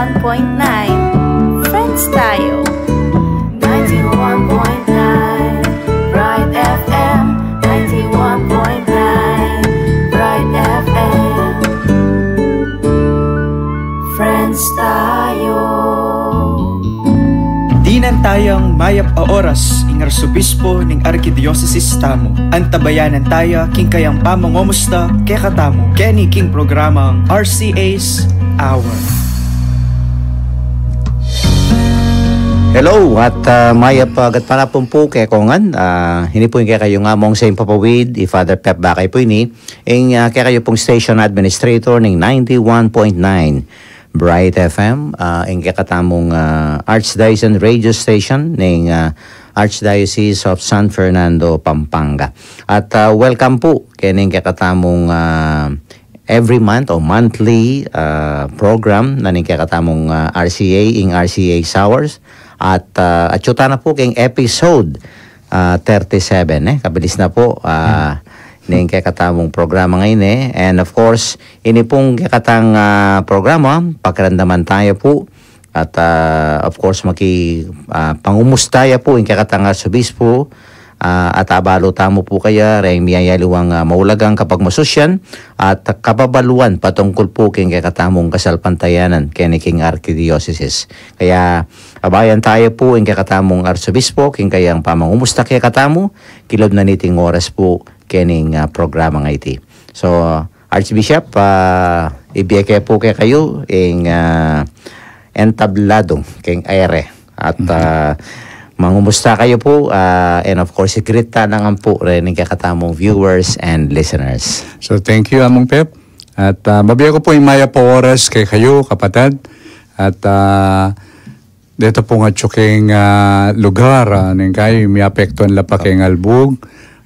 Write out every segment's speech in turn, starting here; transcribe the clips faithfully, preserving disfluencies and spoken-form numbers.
one point nine. Friends tayo. Ninety-one point nine. Bright F M. Ninety-one point nine. Bright F M. Friends tayo. Dinan tayang mayap a oras ing Arsobispo ning Arkidiosesis tamu. Antabayanan taya king kayang pamangumusta kekatamu keni king programang R C A's Hour. Hello, at ah, mayap a gatpanapun pu kekongan. Ah, ini pu ing kekayu ngan mung sa ing papawid, i Father Pep Bakay pu ini, ing ah, kekayu pung station administrator ning ninety-one point nine Bright F M, ah, ing kekatamung ah, Archdiocesan radio station ning ah, Archdiocese of San Fernando, Pampanga. At ah, welcome pu keni ing kekatamung ah, every month o monthly ah, program na ning kekatamung ah, R C A, ing R C A Hours. At ah, atyu tana pu keng episode ah, thirty-seven, eh. Kabilis na pu ah, ning kekatamung programa ngeni, eh. And of course, ini pung kekatang ah, programa, pakiramdaman taya pu. At ah, of course, maki ah, pangumusta ya pu ing kekatang Arsobispo. Ah, at abalu tamu pu kaya reng miyayaliwang ah, maulagang kapagmasusyan at kababaluan patungkul pu king kekatamung kasalpantayanan keni king Arkidiosesis. Kaya abayan taya pu ing kekatamung Arsobispo king kayang pamangumusta kekatamu kilub na niting oras pu kening ah, programa nga iti. So, Archbishop, ah, ibie ke pu kekayu ing ah, entablado keng aire. At ah, mangumusta kayu pu, ah, and of course, i-greet ta na ngan pu reng kekatamung viewers and listeners. So, thank you, Among Pep. At ah, mabie ku pu ing mayap a oras kekayu, kapatad. At ah, deta pung atyu keng ah, lugar, ah, ning kayu miapektuan la pa keng albug.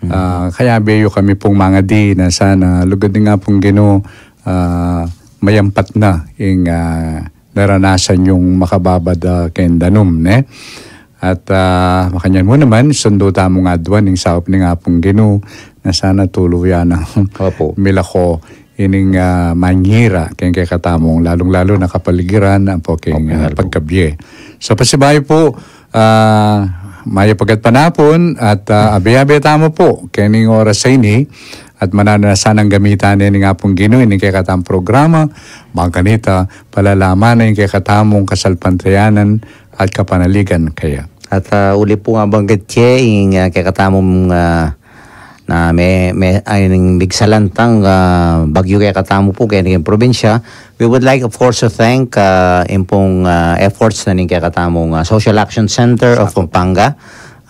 Ah, kaya bie yu kami pung mangadi na sana lugud ning Apung Ginu, ah, mayampat na ing ah, naranasan yung makababad a keng danum, ne? At ah, makanyan mu naman, sundu tamung aduan ing saup ning Apung Ginu na sana tuluyan nang Opo. milako ining ah, manyira keng kekatamung lalung-lalu na kapaligiran ampo keng Opo, ah, Lord. pagkabie. So, pasibayu pu, ah, mayap a gatpanapun at ah, abe-abe tamu pu kening oras a ini at mananu na sanang gamitan ne ning Apung Ginu ining kekatamung programa, bang kanita palalaman na ing kekatamung kasalpantayanan at kapanaligan kaya. At ah, uli pu nga banggit ye, ing ah, kekatamung ah, na me, me, ay, ning migsalan tang ah, bagyu kekatamu pu keni king probinsya. We would like, of course, to thank ah, ing pung ah, efforts na ning kekatamung ah, Social Action Center of Pampanga.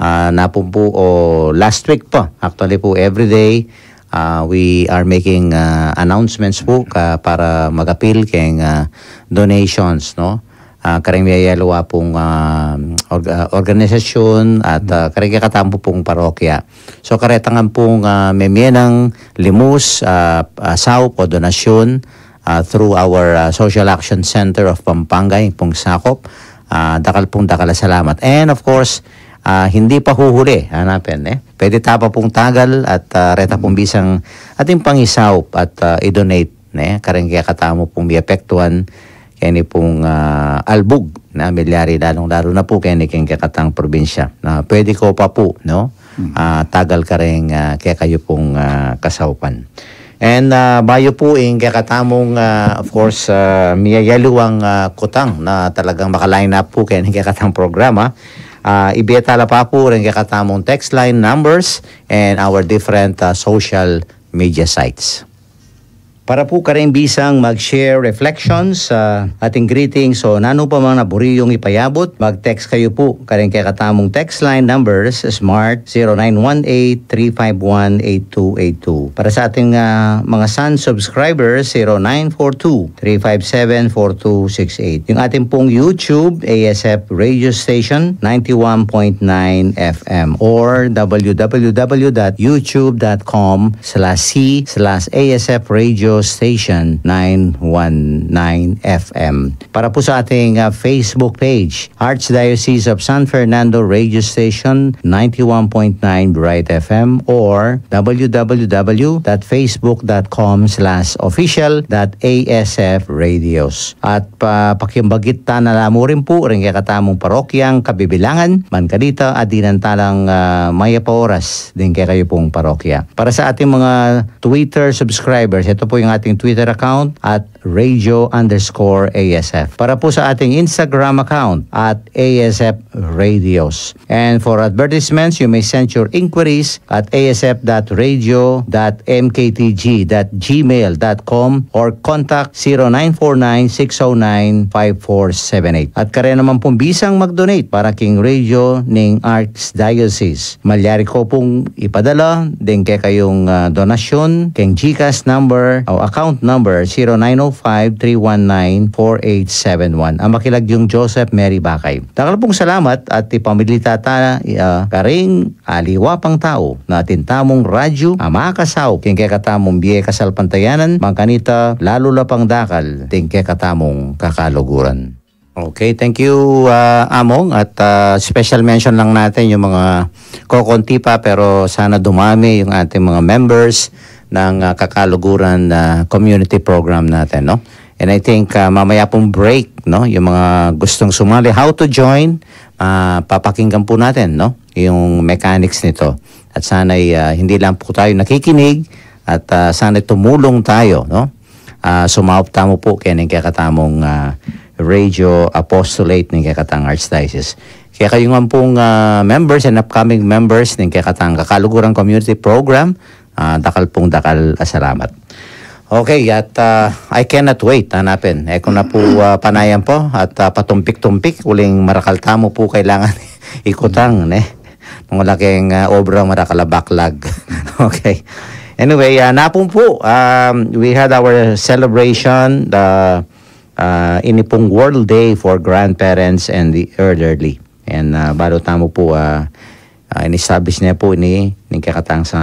Ah, napun pu o last week pa, actually pu, every day, ah, we are making ah, announcements pu ka, para mag-appeal keng ah, donations, no? Ah, kareng miyayaliwa pung ah, org-, ah, organisasyon at ah, kareng kekatamu pung parokya. So, kareta ngan pung ah, memie nang limus, ah, ah, saup o donasyon ah, through our ah, Social Action Center of Pampanga, ing pung sakop. Ah, dakal pung dakal a salamat. And of course, ah, hindi pa huhuli, hanapin, eh. Pwede ta pa pung tagal at ah, reta pung bisang atin pang isaup at ah, i-donate ne, kareng kekatamu pung miapektuan keni pung ah, albug na milyari, lalung-lalu na pu keni keng kekatang probinsya. Na pwede ko pa pu, no? Ah, tagal kareng ah, kekayu pung ah, kasaupan. And ah, bayu pu ing kekatamung ah, of course, ah, miyayaliwang ah, kutang na talagang maka-line up pu keni kekatang programa. Ah, ibie ta la pa pu reng kekatamung text line numbers and our different ah, social media sites. Para pu kareng bisang mag-share reflections, ah, ating greetings o nanu pa man a buri yung ipayabut, mag-text kayu pu kareng kekatamung text line numbers, Smart, zero nine one eight, three five one, eight two eight two. Para sa ating ah, mga Sun subscribers, zero nine four two, three five seven, four two six eight. Yung ating pung YouTube, A S F Radio Station, ninety-one point nine F M, or w w w dot youtube dot com slash c slash A S F Radio Station nine one nine F M. Para po sa ating, ah, Facebook page, Archdiocese of San Fernando Radio Station ninety-one point nine Bright F M or w w w dot facebook dot com slash official dot a s f radios. At pa, pakimbagit ta na la mu rin po ring kekatamung parokyang kabibilangan, man kanita, at dinan ta lang, ah, mayap a oras ding kekayu pung parokya. Para sa ating mga Twitter subscribers, ito po yung ating Twitter account at radio underscore A S F. Para po sa ating Instagram account at A S F Radios. And for advertisements, you may send your inquiries at a s f dot radio dot m k t g dot gmail dot com or contact zero nine four nine six oh nine five four seven eight. At kare naman pong bisang mag-donate para king radio ning Archdiocese. Malyari ko pong ipadala ding kekayung, ah, donasyon keng GCash number o account number zero nine oh five three one nine four eight seven one. Ang makilagyung Joseph Mary Bakay. Dakal pong salamat at ipamilita ta, ah, karing aliwa pang tau na atin tamung radyo a makasaup king kekatamung bie kasalpantayanan, man kanita lalu la pang dakal ding kekatamung kakaluguran. Okay, thank you, ah, Among. At, ah, special mention lang natin yung mga kokonti pa, pero sana dumami yung ating mga members ng, ah, Kakaluguran, ah, community program natin, no? And I think, ah, mamaya pong break, no, yung mga gustong sumali, how to join, ah, papakinggan po natin, no, yung mechanics nito. At sana'y, ah, hindi lang po tayo nakikinig at, ah, sana'y tumulong tayo, no? Ah, sumaup tamu po keng kekatamung, ah, Radio Apostolate ning kekatang Archdiocese. Kekayu man pong, ah, members and upcoming members ning kekatang Kakaluguran Community Program, ah, dakal pong dakal a salamat. Okay, at, ah, I cannot wait, hanapin. E ku na pu, ah, panayan pu at, ah, patumpik-tumpik, uling marakal tamu pu kailangan ikutang, ne? Nung malaking, ah, obra, marakal a backlog. Okay. Anyway, ah, napun pu, um, we had our celebration, the, ah, ini pung World Day for Grandparents and the Elderly. And, ah, balu tamu pu, ah, ah, in-establish ne pu ini ning kekatang sa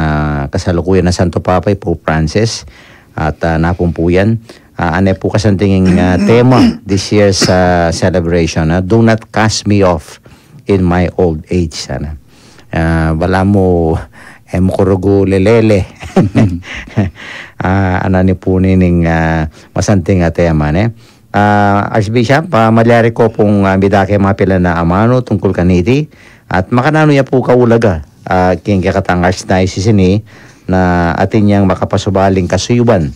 kasalukuyan a Santo Papa, i Pope Francis. At, ah, napun pu yan. Ah, ane pu kasanting, ah, tema this year's, ah, celebration, ah, "Do not cast me off in my old age," sana. Ah, balamu, e mu ku rugu lelele. Ah, anu ne pu nining, ah, masanting a tema, ne? Ah, Archbishop, ah, malyari ko pung, ah, midake mapilan a amanu tungkul kaniti, at makananu ya pu kaulaga, ah, king kekatang Archdiocese ini na atin yang makapasubaling kasuyuban,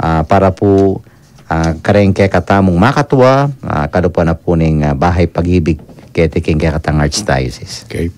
ah, para pu, ah, kareng kekatamung makatua, ah, kalupa na pu ning, ah, Bahay Pag-ibig keti king kekatang Archdiocese. Okay.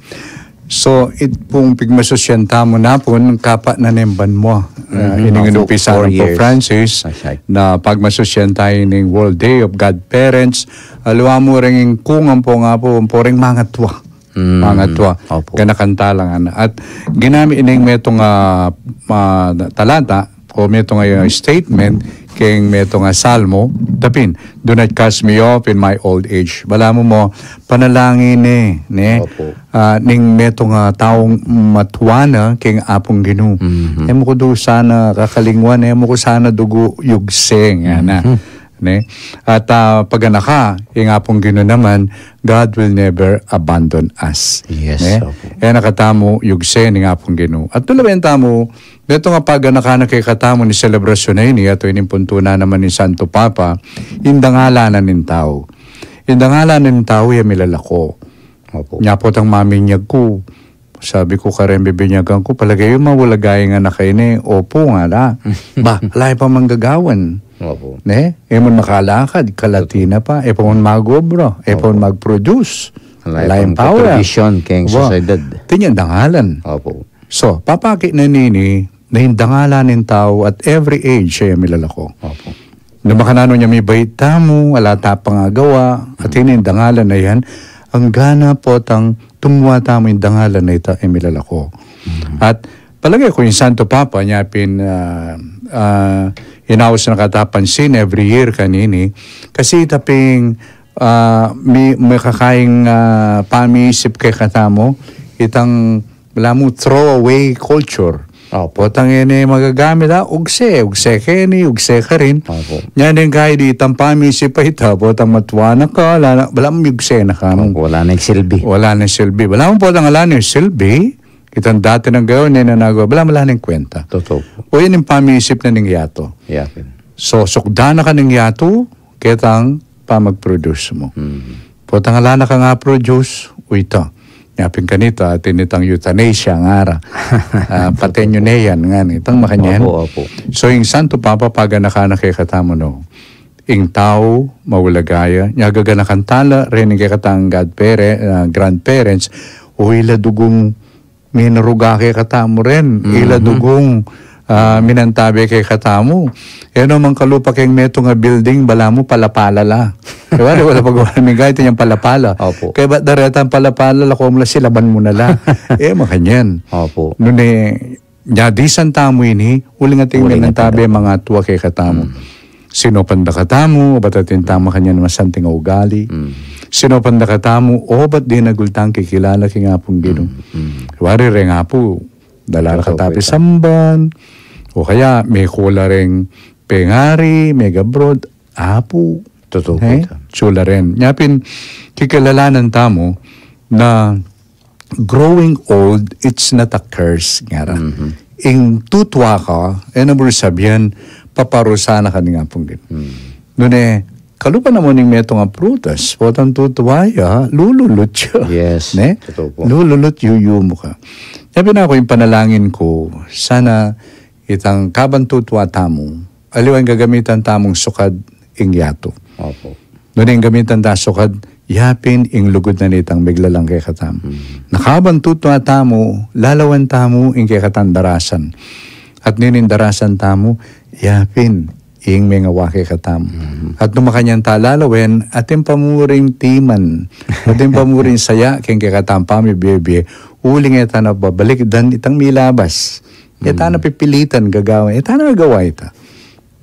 So, it pung pigmasusyan tamu napun, kapat na neng banua, ah, mhm, ining inumpisan nang Pope Francis, na pagmasusyan tamu ning World Day of Godparents, aliwa mu reng ing kungan pu nga pu, pu reng mangatua. Mm. Mangatua. Opo. Ganakan tala ngana. At ginamit ining metung a, ah, talata, o metung a, ah, statement, keng metung a salmo, dapin, "Do not cast me off in my old age." Balamu mo, panalangin ne, ne? Opo. Ah, ning metung a taung matua na keng Apung Ginu. Mhm. E mu ku du sana kakalingwan, e mu ku sana dugu yugse, ngana. Mhm. Ne? At, ah, pag-anaka, ing Apung Ginu naman, "God will never abandon us." Yes, ne? Opo. E na katamu yugse ning Apung Ginu. At tulawen tamu, neto nga pag-anaka na kekatamu ning selebrasyun a ini, at ining puntunan naman ning Santo Papa, ing dangalan na ning tau. Ing dangalan na ning tau, ya milalako. Opo. Nya potang maminyag ku, sabi ku kareng bibinyagan ku, "Palage yu, maulaga ing anak a ini?" "Opo," ngana. "Ba, ala ya pa mang gagawan." Opo. Ne? E mu makalakad, kalati na pa, e pa mu mag-obra, e pa mu mag-produce. Ala ya pang kontribusyon keng sosyedad. Atin yang dangalan. Opo. So, papakit na nini, na ing dangalan ning tau at every age ya milalako. Opo. Na makananu nya mibait tamu, ala ta pang agawa, at ini ing dangalan a yan, anggana potang tumua tamu ing dangalan a ita a milalako. Mhm. At palage ku ing Santo Papa, nya pin, ah, ah, inaus na katamu pansin every year kanini, kasi ita pin, ah, mi-, makakaing, ah, pamiisip kekatamu, itang balamu throwaway culture. Opo. Potang ini magagamit, ha, ugse, ugse keni, ugse karin. Opo. Nya ning kaya di itang pamisip a ita, potang matua na ka, wala na, wala mung ugse na ka. Opo, wala nang silbi. Wala nang silbi. Wala mung potang wala nang silbi. Itang dati nang gawa, ne na nagawa, wala, wala nang kwenta. Totoo po. O yan ing pamisip na ning yatu. Yapin. So, sukdan na ka ning yatu, ketang pamag-produce mu. Mm. Potang ala na kang a-produce, uy ta. Yapin kanita, atin itang euthanasia ngara. Ah, paten yu ne yan, ngana, itang makanyan. Opo, opo. So, ing Santo Papa paganakan na kekatamu, no. Ing tau, maulaga ya. Nya gaganakan tala, reng kekatang godpare-, ah, grandparents, o ila dugung minaruga kekatamu ren, ila dugung, ah, minantabe kekatamu. E no mang kalupa keng metung a building, balamu palapala la. Kaya wari, wala pa gawa ning gayat inyang palapala. Opo. Kaya bat daretang palapala, lako mu la, silaban mu na la. E, makanyan. Opo. Nune, nya disan tamu ini, uling ating minantabe, mangatua kekatamu. Sinopan da katamu, obat atin tang makanyan masanting a ugali. Mm. Sinopan da katamu, obat dinagul tang kikilala king Apung Ginu. Mm, mm. Wari reng apu, dala la katamu pi samban, o kaya, mekula reng pengari, meg-abroad, apu. Totoo po ita. Sula ren. Nya pin, kikilalanan tamu na growing old, it's not a curse, ngara. Mhm. Ing tutua ka, e na mu rin sabian, paparusa na ka ning Apung Ginu. Mm. Nune, kalupa na mu ning metung a prutas, potang tutua ya, lululut ya. Yes, ne? Totoo po. Lululut, yuyumu ka. Nya pin aku ing panalangin ku, sana itang kaban tutua tamu, aliwa ing gagamitan tamung sukad ing yatu. Opo. Nune ing gamitan ta sukad, yapin ing lugud na nitang miglalang kekatamu. Mm. Na kaban tutua tamu, lalawen tamu ing kekatang darasan. At ninu ing darasan tamu, yapin ing mengawa kekatamu. Mm. At nung makanyan ta lalawen, atin pa mu ring timan, atin pa mu ring saya keng kekatang pamibie-bie, uling e ta na babalikdan itang milabas. E ta na pipilitan gagawan, e ta na gagawa ita.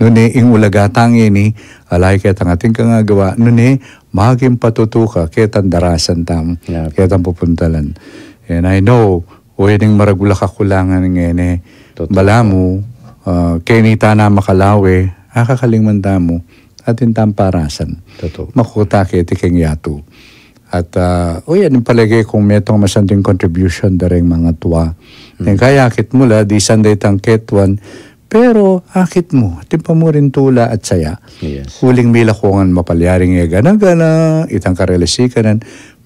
Nune ing ulaga tang ini, ala ya ketang atin kang agawa, nune maging patutu ka ketang darasan tamu, ketang pupuntalan. And I know, o ining maragul a kakulangan ngeni, balamu, ah, keni ta na makalawe, akakaling man tamu, atin tang parasan. Totoo. Makuta keti keng yatu. At, ah, o yan, ing palage kung metung masanting contribution da reng mangatua. Ing kaya akit mu la, disan da itang ketuan, pero akit mu, atin pa mu ring tula at saya. Yes. Uling mila ku ngan mapalyaring e gana-gana, itang karela sikanan,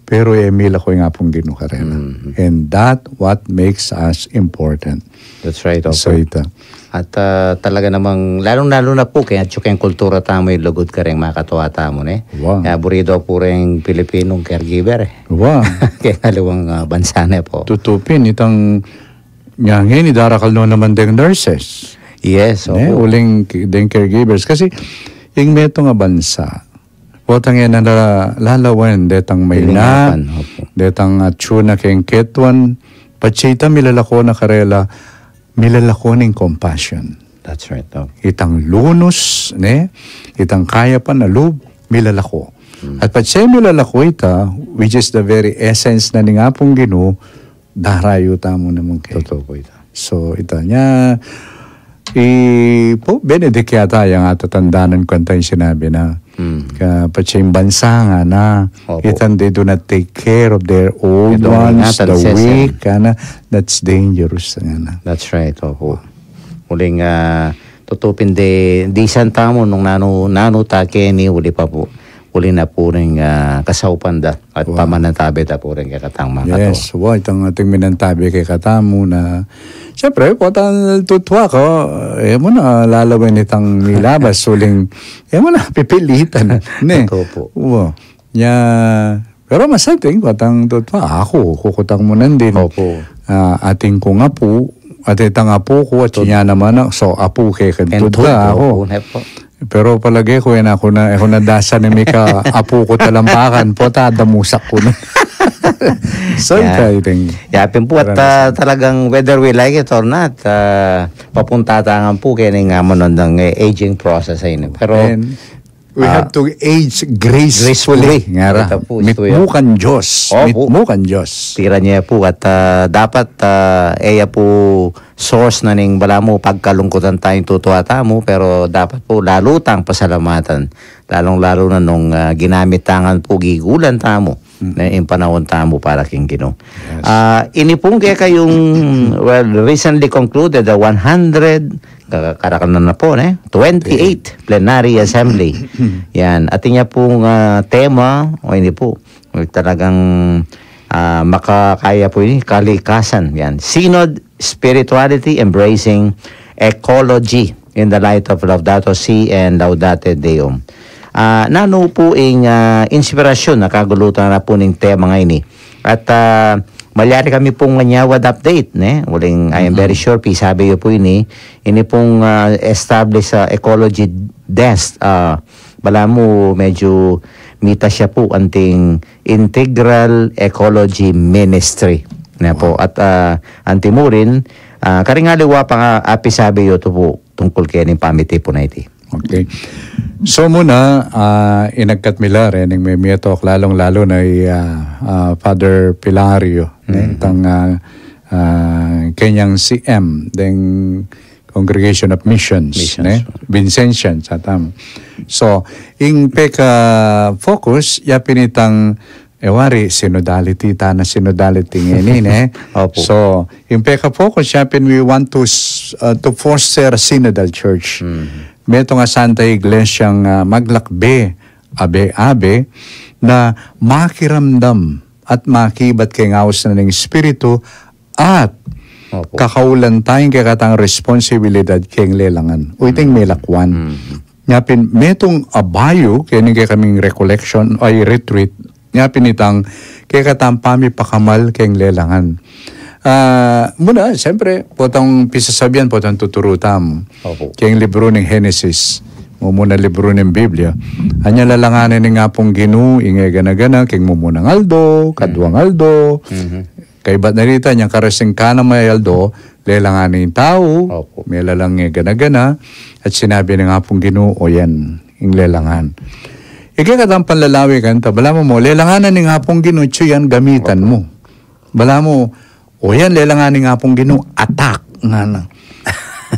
pero e mila ku ing Apung Ginu karela. And that what makes us important. That's right, opo. So ita. At, ah, talaga namang, lalung-lalu na po, kaya atyu keng kultura tamu, ing lugud kareng makatua tamu, ne? Wa. Kaya buri da pu reng Pilipinong caregiver, e. Wa. Keng aliwang, ah, bansa, ne po. Tutu pin, itang Nya ngeni darakal no naman deng nurses. Yes, ne, opo. Uling ki-, deng caregivers. Kasi, ing metung a bansa, potang e na lalawen, detang maina, pilingapan, opo, detang atyu na keng ketuan, patse ita milalako na karela, milalako ning compassion. That's right, opo. Itang lunus, ne? Itang kayapan a lub, milalako. Hmm. At patse milalako ita, which is the very essence na ning Apung Ginu, darayu tamu naman kaya. Totoo po ita. So, ita nya, i Pope Benedict yata yang atatandanan ku anta ing sinabi na, hmm, ka, patse ing bansa ngana, opo, itang they do not take care of their old ones, the weak, ngana, that's dangerous, ngana. That's right, opo. Uling, ah, tutu pin de, disan tamu nung nanu, nanu ta keni, uli pa pu, uli na pu ring, ah, kasaupan da at pamanantabe ta pu ring kekatang makatua. Yes, wa, itang ating minantabe kekatamu na, siyempre, potang tutua ka, e mu na lalawen itang milabas, uling, e mu na pipilitan, ne? Totoo po. Wa. Nya, pero masanting, potang tutua, aku, kukutang mu nandin. Opo. Ah, atin kung apu, atin itang apu ku, at sinya naman, ah, so, apu ke, keng tud, opo, ne po. Pero palage ku, e na ku na, e ku na dasan ing mika apu ku talampakan, pota damusak ku na. So, ita, ita ing, ya pin pu, at, ah, talagang whether we like it or not, ah, papunta ta ngan pu keni ing amanundang, eh, aging process a ini. Pero, We Ah. have to age gracefully. Gracefully. Ngara. Ita pu, istu ya. Mitmu kang Dios. Opu. Mitmu kang Dios. Piran ya pu at, ah, dapat, ah, e ya pu source na ning balamu pagkalungkutan tayang tutuwa tamu, pero dapat pu lalu tang pasalamatan, lalung-lalu na nung, ah, ginamit tang pu gigulan tamu, Mm. na ing panaun tamu para king Ginu. Yes. Ah, ini pung kekayung, well, recently concluded, the one hundred, ka-, karakal na na pu, ne? Twenty-eight Plenary Assembly. Yan. At inya pung, ah, tema, o ini pu, talagang, ah, makakaya pu ini, kalikasan. Yan. Synod Spirituality Embracing Ecology in the Light of Laudato Si and Laudate Deum. Ah, nanu pu ing, ah, inspirasyon a kagulutan na pu ning tema ngeni? At, ah, malyari kami pung manyawa update, ne? Uling, I am Mhm. very sure, pisabi yu pu ini, ini pung, ah, establish sa ecology desk, ah, balamu medyu mitas ya pu anting Integral Ecology Ministry. Ne pu? Wow. At, ah, anti mu rin, ah, karing aliwa pa nga, ah, pisabi yu tu pu tungkul keni pamitipu na iti. Okay. So muna, ah, inagkat mi la rening mimiatok, lalung-lalu na i, ah, ah, Father Pilario, ne, Mhm. itang, ah, ah, kenyang C M deng Congregation of Missions, Missions. Ne? Vincentian, sa tam. So, ing peka-focus, ya pin itang, e wari, synodality, tana synodality ngeni, ne? Opo. So, ing peka-focus, ya pin we want to s-, uh, to foster a synodal church. Mhm. Metung a Santa Iglesia nga, ah, maglakbe, abe-abe, na makiramdam at makibat keng aus na ning Espiritu at Opo. kakaulan tayang kekatang responsibilidad keng lelangan. O iting melakwan. Mhm. Nya pin, metung a bayu, keni kekaming recollection, ay retreat, nya pin itang kekatang pamipakamal keng lelangan. Ah, muna, siyempre, potang pisasabian, potang tuturu tam. Opo. Keng libru ning Genesis, mumuna libru ning Biblia. Anya lalanganan ning Apung Ginu, ing e gana-gana, keng mumunang aldo, kaduang aldo. Mhm. Kaybat na rita, nyang karasing kanam a aldo, lelangan ing tau, Opo. melalang e gana-gana, at sinabi ning Apung Ginu, o yan, ing lelangan. Ike katang panlalawi kanta, balamu mo, lelangan na ning Apung Ginu, tsu yan gamitan Opo. mo. Balamu, o yan, lelangan ning Apung Ginu, atak, ngana.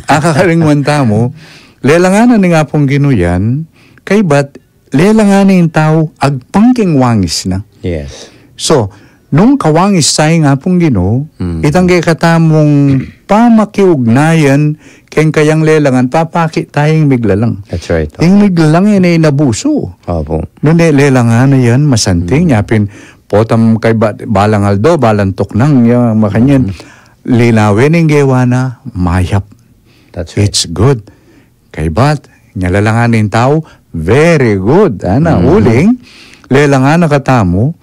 Akakaringwan tamu, lelangan na ning Apung Ginu yan, kaybat, lelangan ning tau, agpang keng wangis na. Yes. So, nung kawangis taya ning Apung Ginu, Mm. itang kekatamung pamakiugnayan, keng kayang lelangan, papakit taya ing miglalang. That's right. Ing miglalang, yan ay inabusu. Opo. Nune, lelangan na yan, masanting, Mm. nya pin, potang kaybat, balang aldo, balang tuknang, ya, makanyan, Mm. linawen ing gewa na, mayap. That's right. It's good. Kaybat, nya lelangan ning tau, very good. Ana, Mhm. uling, lelangan na katamu,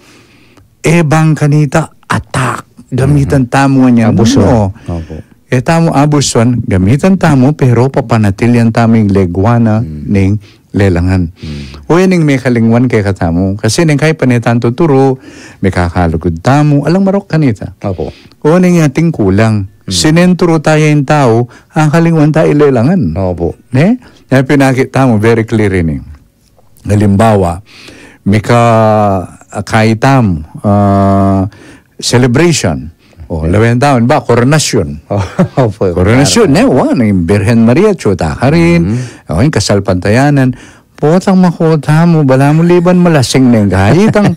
e bang kanita, atak. Gamitan Mhm. tamu ngan yan. Abusuan. Ano? Opo. E tamu abusuan, gamitan tamu, pero papanatilian tamu ing legwa na Mhm. ning lelangan. Mhm. O yan ing mekalingwan kekatamu. Kasi ning kaybat ne tang tuturu, mikakalugud tamu, alang marok kanita. Opo. O ning ating kulang. Hmm. Sinentro taya ing tau, akalingwan taya ing lelangan. Opo. Ne? Nya pin akit tamu, very clear ini. Halimbawa, mika, ah, kaitam, ah, celebration. O, Yes. lawen tamu, ba, koronasyon. Opo. Koronasyon, ne? Wa, ning Birhen Maria, tsu ta karin. Mhm. O, ing kasalpantayanan. Potang makota mu, balamu liban malasing ne ing kaybat.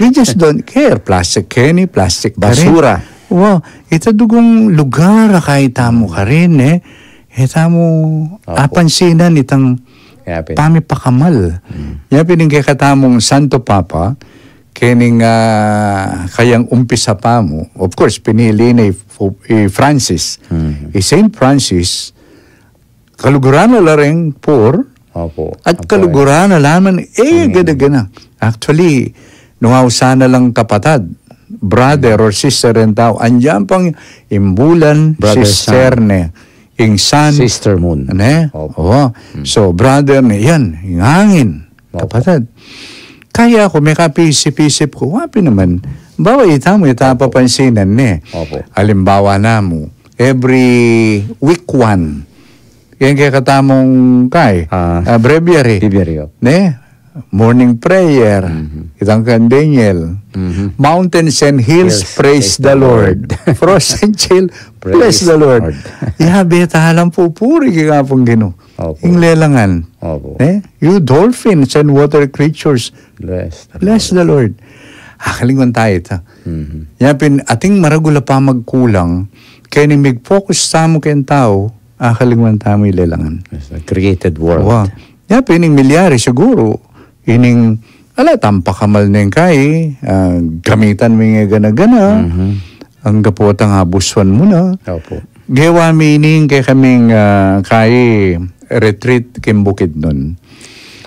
We just don't care. Plastic keni, plastic karin. Basura. Wa, ita dugung lugar a kaybat mu karin, e. Ita mu Opo. apansinan itang Yapin. pamipakamal. Mm. Yapin ing kekatamung Santo Papa, kening, ah, kayang umpisa pa mu. Of course, pinili na i, i Francis. Mm. I Saint Francis, kaluguran na la ring poor, Opo. at Opo. kaluguran na la man, e, Amen. gana-gana. Actually, nung ausan na lang kapatad, brother or sister ing tau, andiyan pang imbulan, Brother sister Sam. ne, ing sun, Sister Moon. ne? Opo. Oo. Mm. So, brother ne, yan, ing hangin, Opo. kapatad. Kaya ku, mekapisip-isip ku, wa pin naman, bawa ita mu, ita Opo. papansinan ne. Opo. Halimbawa namu, every week one, Yan kekatamung kai, Ah. ah, breviary. Breviary, oh. Ne? Morning prayer. Mhm. Itang kan Daniel. Mhm. Mountains and hills, Hills, praise praise the the Lord. Lord. Frost and chill, praise Praise the Lord. Lord. Yabe ta lang pupuri kekapung Ginu. Opo. Ing lelangan. Opo. Eh? You dolphins and water creatures, Bless the bless Lord. the Lord. Akalingwan tayu ita. Mhm. Yapin, ating maragul a pamagkulang, keni mig-focus tamu keng tau, akalingwan tamu ing lelangan. Yes, the created world. Wa. Yapin, ing milyari siguru, ining, ala, tampakamal neng kai, ah, gamitan mu ing gana-gana, Mhm. anggapu tang abusuan mu na. Opo. Gewa mi ining kekaming, ah, kai retreat king Bukidnon.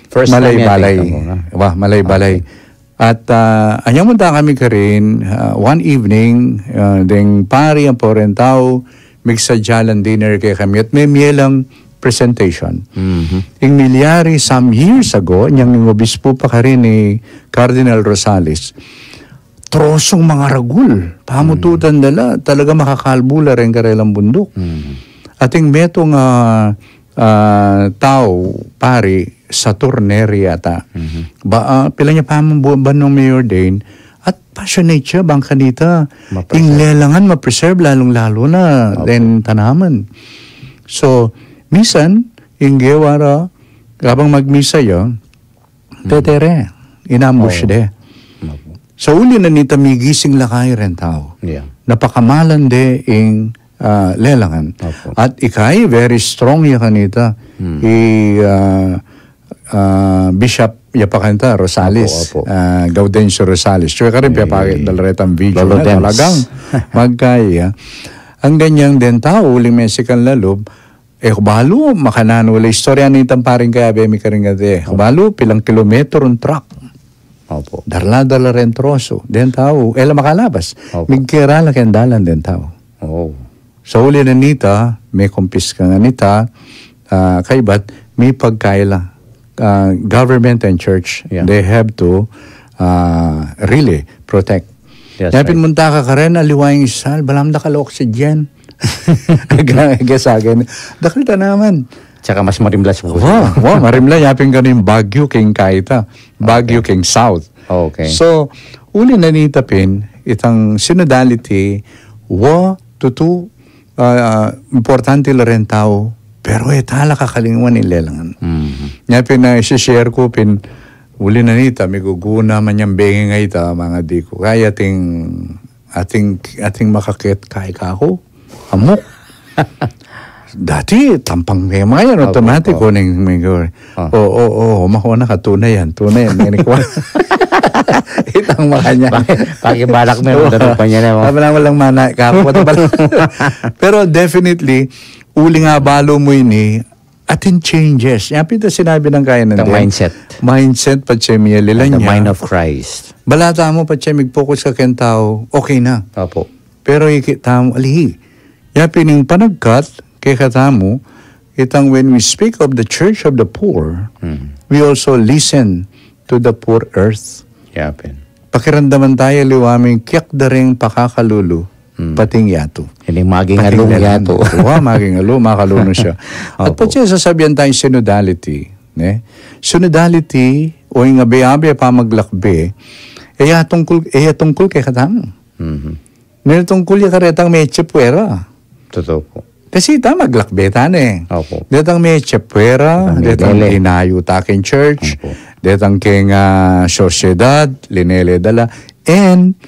First time yan, Malay-balay. Tingnan mo, ha? Wa, malay-balay. Okay. At, ah, anyang munta kami karin, ah, one evening, ah, deng pari ampong reng tau, migsadya lang dinner kekami at memie lang presentation. Mhm. Ing milyari some years ago, nyang ing obispo pa karin ni Cardinal Rosales, trosung mangaragul, pamututan Mhm. da la, talaga makakalbu la reng karelang bunduk. Mhm. Ating metung, ah, ah, tau, pari, Saturnalia yata. Mhm. Ba, ah, pila nya pa mu bu-, bannung me-ordain, at passionate ya bang kanita, Ma-preserve. ing lelangan ma-preserve, lalung-lalu na Opo. den tanaman. So, misan, ing gewa ra, abang magmisa ya, Hmm. pete re, in-ambush Oo. de. Opo. Sa uli na nita, migising la kai reng tau. Yeah. Napakamalan de ing, ah, lelangan. Opo. At ikai, very strong ya kanita. Hmm. I, ah, ah, Bishop ya pa kanita, Rosales. Opo, opo. Ah, Gaudencio Rosales. Tsaka karin, Eh, pepakit da la retang video Lolo na Dens. talagang magkaya. Ang ganyang den tau, uling mesikan la lub, E, ku balu, makananu la istorya nitang paring kayabe mi karing gate. Ku balu, pilang kilometro ing truck. Opo. Darla-darla reng trosu. Den tau, e la makalabas. Opo. Migkera la keng dalan den tau. Oh. Sa uli na nita, mekumpiska ngan ita, ah, kaybat, mipagkaila. Ah, government and church, Yeah. they have to, ah, really protect. That's Yapin right. munta ka karen, aliwa ing isal, balamu dakal oxygen. Kaya sa akin, dakal tanaman. Tsaka mas marimla sa Wa, wa, marimla, yapin kanu ing Baguio king kaita. Baguio Okay. king South. Okay. So, uli na nita pin, itang synodality, wa, tutu, ah, importante la reng tau, pero e ta la kakalingwan ing lelangan. Mhm. Yapin na isi-share ku pin, uli na nita, miguguna man yang bengi nga ita, mga di ku. Kaya ating, ating, ating makakit, kai kaku, amok. Dati, tampang me mayan, Opo, automatic, opo. kuning minggu. Ah. Oo, oo, oo, mahona ka, tuna yan, tuna yan, menikwa. Itang makanya. Paki-, pakibalak me, Oo. madami pa niya na, oh. Sabi lang, walang mana, kapwa na pala. Pero definitely, uli nga balu mu ini, atin changes. Yan pita sinabi ng kaya ng The din. mindset. Mindset pa siya miyalilan The niya. mind of Christ. Balata mu pa siya, mag-focus ka keng tau, okay na. Opo. Pero ikit tamu, alihi. Yapin ing panagkat, kekatamu, itang when we speak of the Church of the Poor, Hmm. we also listen to the poor earth. Yapin. Pakiramdaman taya aliwa ming kiyakda ring pakakalulu, Hmm. pating yatu. Ining maging Pating alung lelangan. yatu. Wa, maging alu, makalulu siya. At Opo. pa siya sasabihan tayong synodality, ne? Synodality, o ing abe-abe pamaglakbe, e ya tungkul, e ya tungkul kekatamu. Mhm. Nila tungkul ya karetang mese puera. Totoo po. Kasi ita maglakbe ta ne. Opo. Detang mese puera, Detang detang melele. linayu ta king church, Opo. detang king, ah, sosyedad, linele da la, and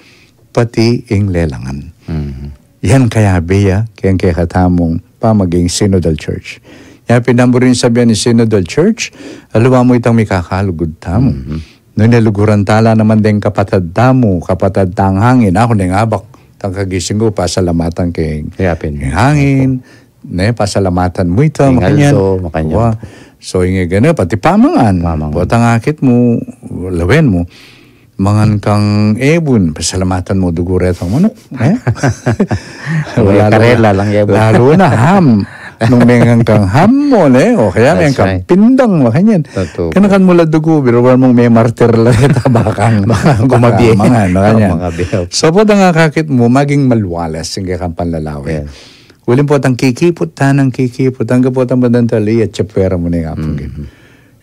pati ing lelangan. Mhm. Yan kayabe ya, keng kekatamung pamaging synodal church. Yapin na mu rin sabihan ing synodal church, aliwa mu itang mikakalugud tamu. Mhm. Nune luguran ta la naman deng kapatad tamu, kapatad tang hangin. Aku neng abak, tang kagising ku, pasalamatan keng Yapin. keng hangin, ne, pasalamatan mu ita, Ing makanyan. aldo, makanyan Wa. po. So, inge gana, pati pamangan. Pamangan. Potang akit mu, lawen mu. Mangan kang ebun, pasalamatan mu dugu retang manuk. Eh? Wala karela lang, ya, bu- Lalu na ham. Nung mengan kang ham mu, ne? O kaya That's mengan kang right. pindang, makanyan. Totoo. Kanakan mu la dugu, biruan mung me martir la reta bakang. Bakang kumabi. Mangan, makanyan. Kumabi, opo. So, potang akakit mu, maging maluwalas, ing kekang panlalawe. Yes. Uling potang kikiput, tanang kikiput, angga potang badantal iya, atsa pwera mu ne ing Apung Ginu.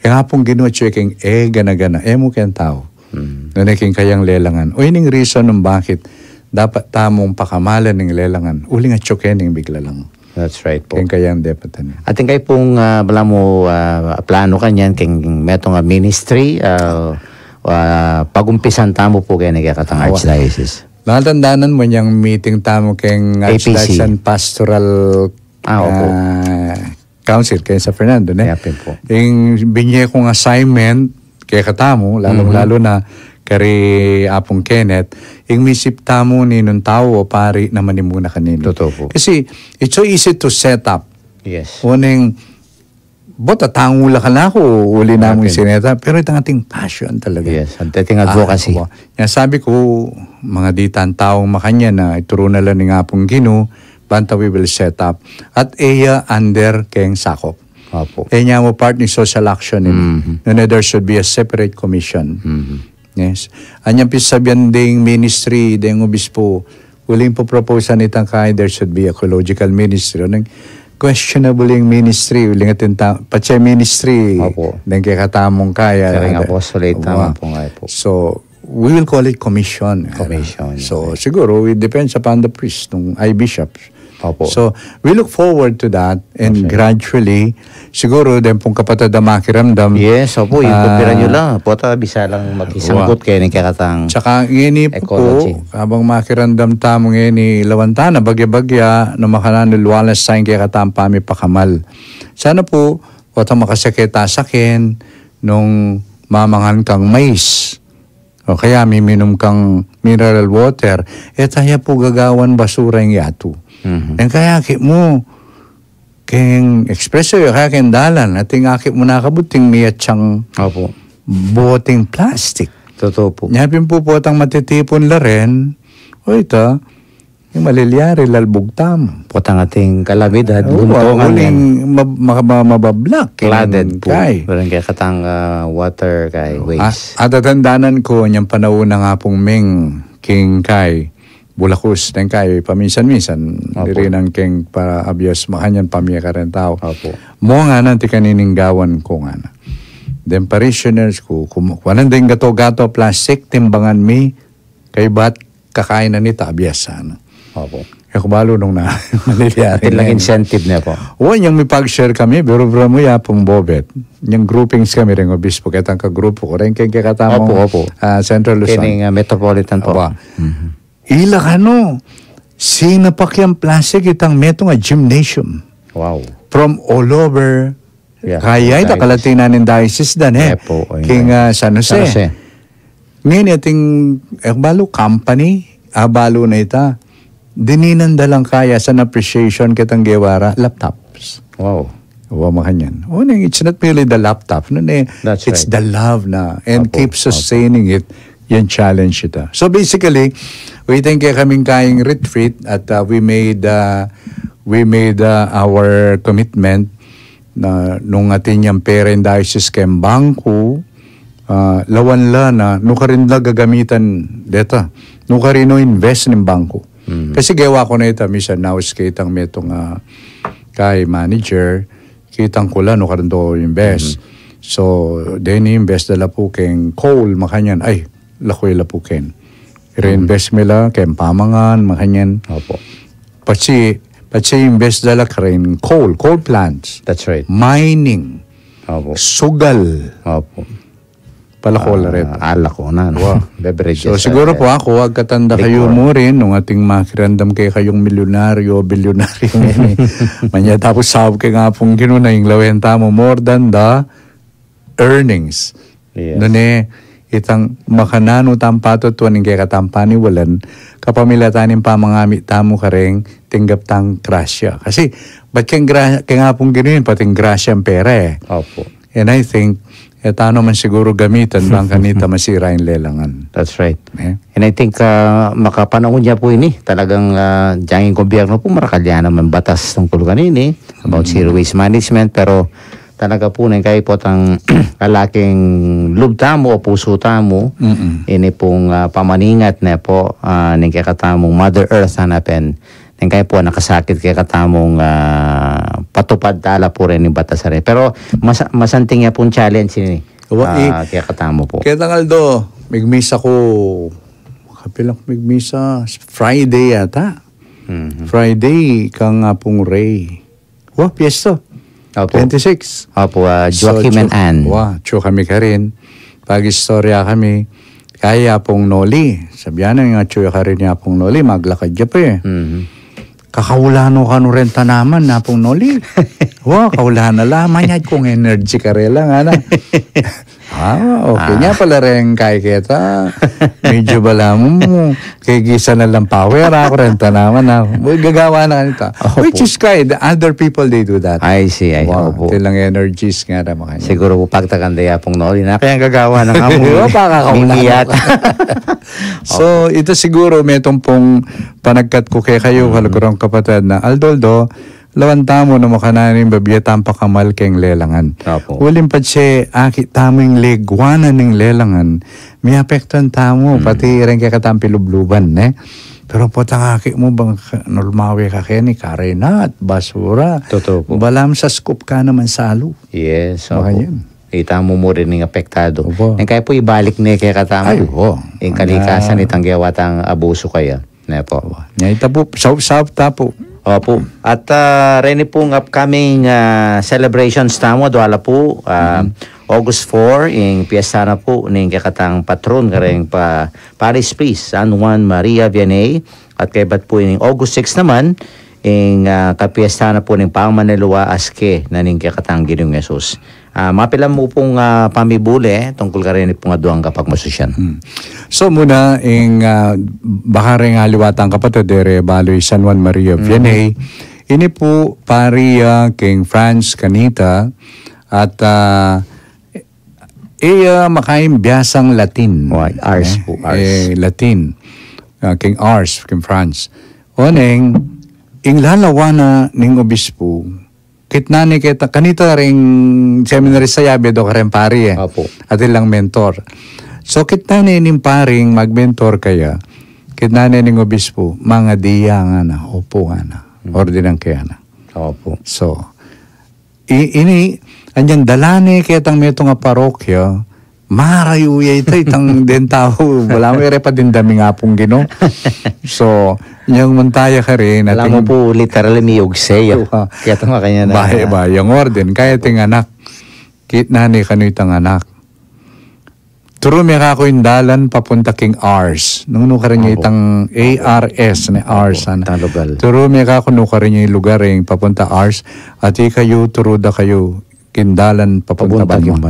Ing Apung Ginu atsu keng e gana-gana, e mu keng tau. Nune keng kayang lelangan. O ining reason nung bakit dapat tamung pakamalan ing lelangan. Uling atsu keng biglalang. That's right po. Keng kayang depatan. Atin kay pung ah, balamu ah, plano kanyan keng metung a ministry ah, ah, pagumpisan tamu po keng kekatang archdiocese. Natandanan mu yang meeting tamu keng A P C. Archdiocese Pastoral Ah, opo. ah, Council keng San Fernando, ne? Yapin po. Ing binye kong assignment kekatamu, lalong-lalo na kari Apung Kenneth, ing misip tamu ninung tau o pari na manimuna kanini. Totoo po. Kasi it's so easy to set up. Yes. Uling, bot atangu la kanaku, uli namu sineta, pero itang ating passion talaga. Yes, ang ating advocacy. Ah, wa. Kaya sabi ku, mangaditan taung makanyan na ituru na la ning Apung Ginu, banta we will set up. At e ya under keng sakop. Opo. E nya mu part ning social action ini. Nune there should be a separate commission. Yes. Anyang pisabian ding ministry, ding obispo, uling paproposan itang kay there should be ecological ministry. Uling questionable ing ministry, uling atin ta, patse ministry, Opo. ding kekatamung kaya. Karing apostolate Wa. Tamu po nga po. So, we will call it commission. Commission, So, siguro, it depends upon the priest, nung ay bishops. Opo. So, we look forward to that and gradually, siguro, den pung kapatad a makiramdam. Yes, opo, yung Ah, kupira nyo lang. Pota, bisa lang makisangkut wa. Keng kekatang Tsaka ngeni ecology. Po, habang makiramdam tamu ngeni, lawan ta na bagya-bagya, na makananu luwalas sa kekatang pamipakamal. Sana po, pota makasakit ta saken, nung mamangan kang mais, o kaya miminum kang mineral water, e ta ya po gagawan basura ing yatu. Mhm. Neng kaya ki mu, keng expressway, o kaya keng dalan, atin aki mu nakabut ing miyatsang Opo. boteng plastic. Totoo po. Nya pin po potang matitipun la rin, o ita, yung malilyari, lalbug tam. Potang ating kalamidad, Oo, luntungan uling yan. mab- maka- ma- mabablak. Flooded po. Kay. Parang kekatang ah, water kay waste. At, atatandanan ko, niyang panaun na nga pong Ming, king kay, Bulakus, deng kay, paminsan-minsan, Opo. diri nang king para abiyas makanyan, pamiyakaran tau. Opo. Mo nga na, ti kanining gawan ko nga na. Then parishioners ko, kum- kuanan deng gato-gato plastic, timbangan mi, kay bat kakain na nita, abiyas sana. Opo. E ku balu nung na, malilyari Atin lang na yan. Incentive na po. O, yang may pag-share kami, pero bro mo ya pong bobet. Yung groupings kami rin, obispo, kitang kagrupo ko, rin kaya katamang Opo, opo. ah, Central Luzon. Kini ah, metropolitan po. Aba. Ila kanu, sinapak yang plastic itang metung a gymnasium. Wow. From all over. Yeah, Kaya ita diocese. Kalatinan ning diocese dan, eh. Yeah po, o, King yeah. ah, San Jose. San Jose. Ngayon, ating, eh, balu company, ah, balu na ita. Dininan da lang kaya sa appreciation kitang gewara, laptops. Wow. Wa makanyan. O, nang it's not merely the laptop, no, ne, That's it's right. The love na and Opo, keep opo. Sustaining it. Yan challenge ita. So basically, we think kaya kaming kayang retreat at uh, we made uh, we made uh, our commitment na nung atin yang pera ing diocese keng bangko, ah, lawan la na nukarin la gagamitan deta. Nukarin no invest ning bangko. Kasi gewa ko na ita, misan naus kitang metung a kay manager, kitang ku la nukarin do invest. So, deni invest da la pu keng coal, makanyan. Ay, laku la pu keng. Reinvest mi la keng pamangan, makanyan. Opo. Patsi, patsi invest da la keng coal, coal plants. That's right. Mining, Opo. sugal, Opo. pala coal rin. Ah, alak ko na, no? Wow. Beverages. So, siguro ah, po ako, agkatanda kayu liquor. Mu rin, nung ating makiramdam kaya kayung milyonaryo, bilyonaryo ngayon. Manya tapos sawab kaya nga pong ginuna yung lawen tamu, more than the earnings. Yes. Nune, itang makananu tang patutuan ning kekatang paniwalan, kapamilatan ning pamangamit tamu kareng tinggap tang grasya. Kasi, bat keng gra- keng Apung Ginu yun, pating grasya ang pera eh. Opo. And I think, e ta naman siguro gamitan bang kanita masira yung lelangan. That's right. Eh? And I think ah, makapanahon niya po ini. Talagang ah, diyang gobyerno po, marakal yan naman batas tungkol kanini about zero waste management, pero talaga po na kayo po tang kalaking lub tamu o puso tamu, ini pong ah, pamaningat na po ah, ning kekatamung Mother Earth, hanapen Ing kaya pu a nakasakit kekatamung, ah, patupad tala pu rin ing batas a rin. Pero masa-, masanting ya pung challenge ini, Wa-, i-, ah, kekatamu pu. Ketang aldo, migmisa ku, kapilan ku migmisa, Friday yata. Mhm. Friday, kang Apung Ray. Wa, piyesta. Opo. Twenty-six. Opo, ah, So, Joaquim and tsu-, Ann. Wa, tsu kami karin. Pag-istorya kami, kaya Apung Noli. Sabian na nga tsu ya karin i Apung Noli, maglakad ya pa e. Mhm. Kakaula no kanu reng tanaman, Apung Noli. Wa, kaula na la, manyad kung energy karela, ngana. Ah, okay. Ah. Nya pala reng kaya keta. Medyo balamu, kaya gisa na lang power, ah, kurenta naman, ah. Gagawa na kanita. Opo. Which is kaya, the other people, they do that. I see, I see. Wow, opo. Tilang energies nga ra makanya. Siguro pu pagtakan da ya pung Noli na kaya gagawa na nga mu. Di ba, pakakauna mimiyat. So, ito siguro, metung pung panagkat ku kekayu, mm, kaluguran kung kapatad na, aldo-aldo, lawan tamu na makananu ing bibie tang pakamal keng lelangan. Opo. Uling patse, akit tamu ing leguanan ning lelangan, miapektuan tamu, hmm, pati reng kekatang pilubluban, ne? Pero potang akit mu bang ka-, nulmawe ka keni, karenat, basura. Totoo po. Balamu sa scoop ka naman salu. Yes, opo. Baka yan. Ita mu mu rin ing apektado. Opo. Ing kaya pu ibalik ne kekatamu. Ay, opo. Ing kalikasan, itang gewa tang abusu kaya. Ne po. Nya ita pu, saup-saup ta pu. Opo. At, ah, reni pung upcoming, ah, celebrations tamu, adwa la pu, ah, August four, ing piyesta na pu ning kekatang patron kareng pa-, parish priest, San Juan Maria Vianney, at kaybat pu ning August six naman, ing, ah, kapiyesta na pu ning pamaniluwa aske na ning kekatang Ginung Jesus. Ah, mapilan mu pung, ah, pamibule tungkul kareni pung adwang kapagmasusyan. Hmm. So, muna, ing, ah, baka reng aliwa tang kapatad, dere balu i San Juan Maria, mhm, Vianney. Ini pu, pari ya king France kanita, at, ah, iya makain biasang Latin. Why? Ars pu, Ars. Eh, Latin. Ah, king Ars, king France. Oneng, ing lalawan na ning obispu, kitnan ne keta, kanita ring seminarista ya, bedo kareng pari e. Opo. Atin lang mentor. So, kitnan ne ning paring magmentor kaya, kitnan ne ning obispu, mangadi ya ngana, opu ngana. Hmm. Ordenan ke ngana. Opo. So, i-, ini, anyang dalan ne ketang metung a parokya, marayu ya ita, itang deng tau, balamu e re pa dimdam ing Apung Ginu. So, nyang mantaya karin, atin mu pu literal miyugse ya. Wa. Kaya tama kanya na. Bahe ba, yang orden, kaya ting anak. Kitnan ne kanu itang anak. Turu me kaku ing dalan papunta king Ars. Nung nu karin ya itang A R S, ne, Ars, sana. Turu me kaku nu karin ya ing lugar ing papunta Ars. At ikayu, turu da kayu king dalan papunta banua.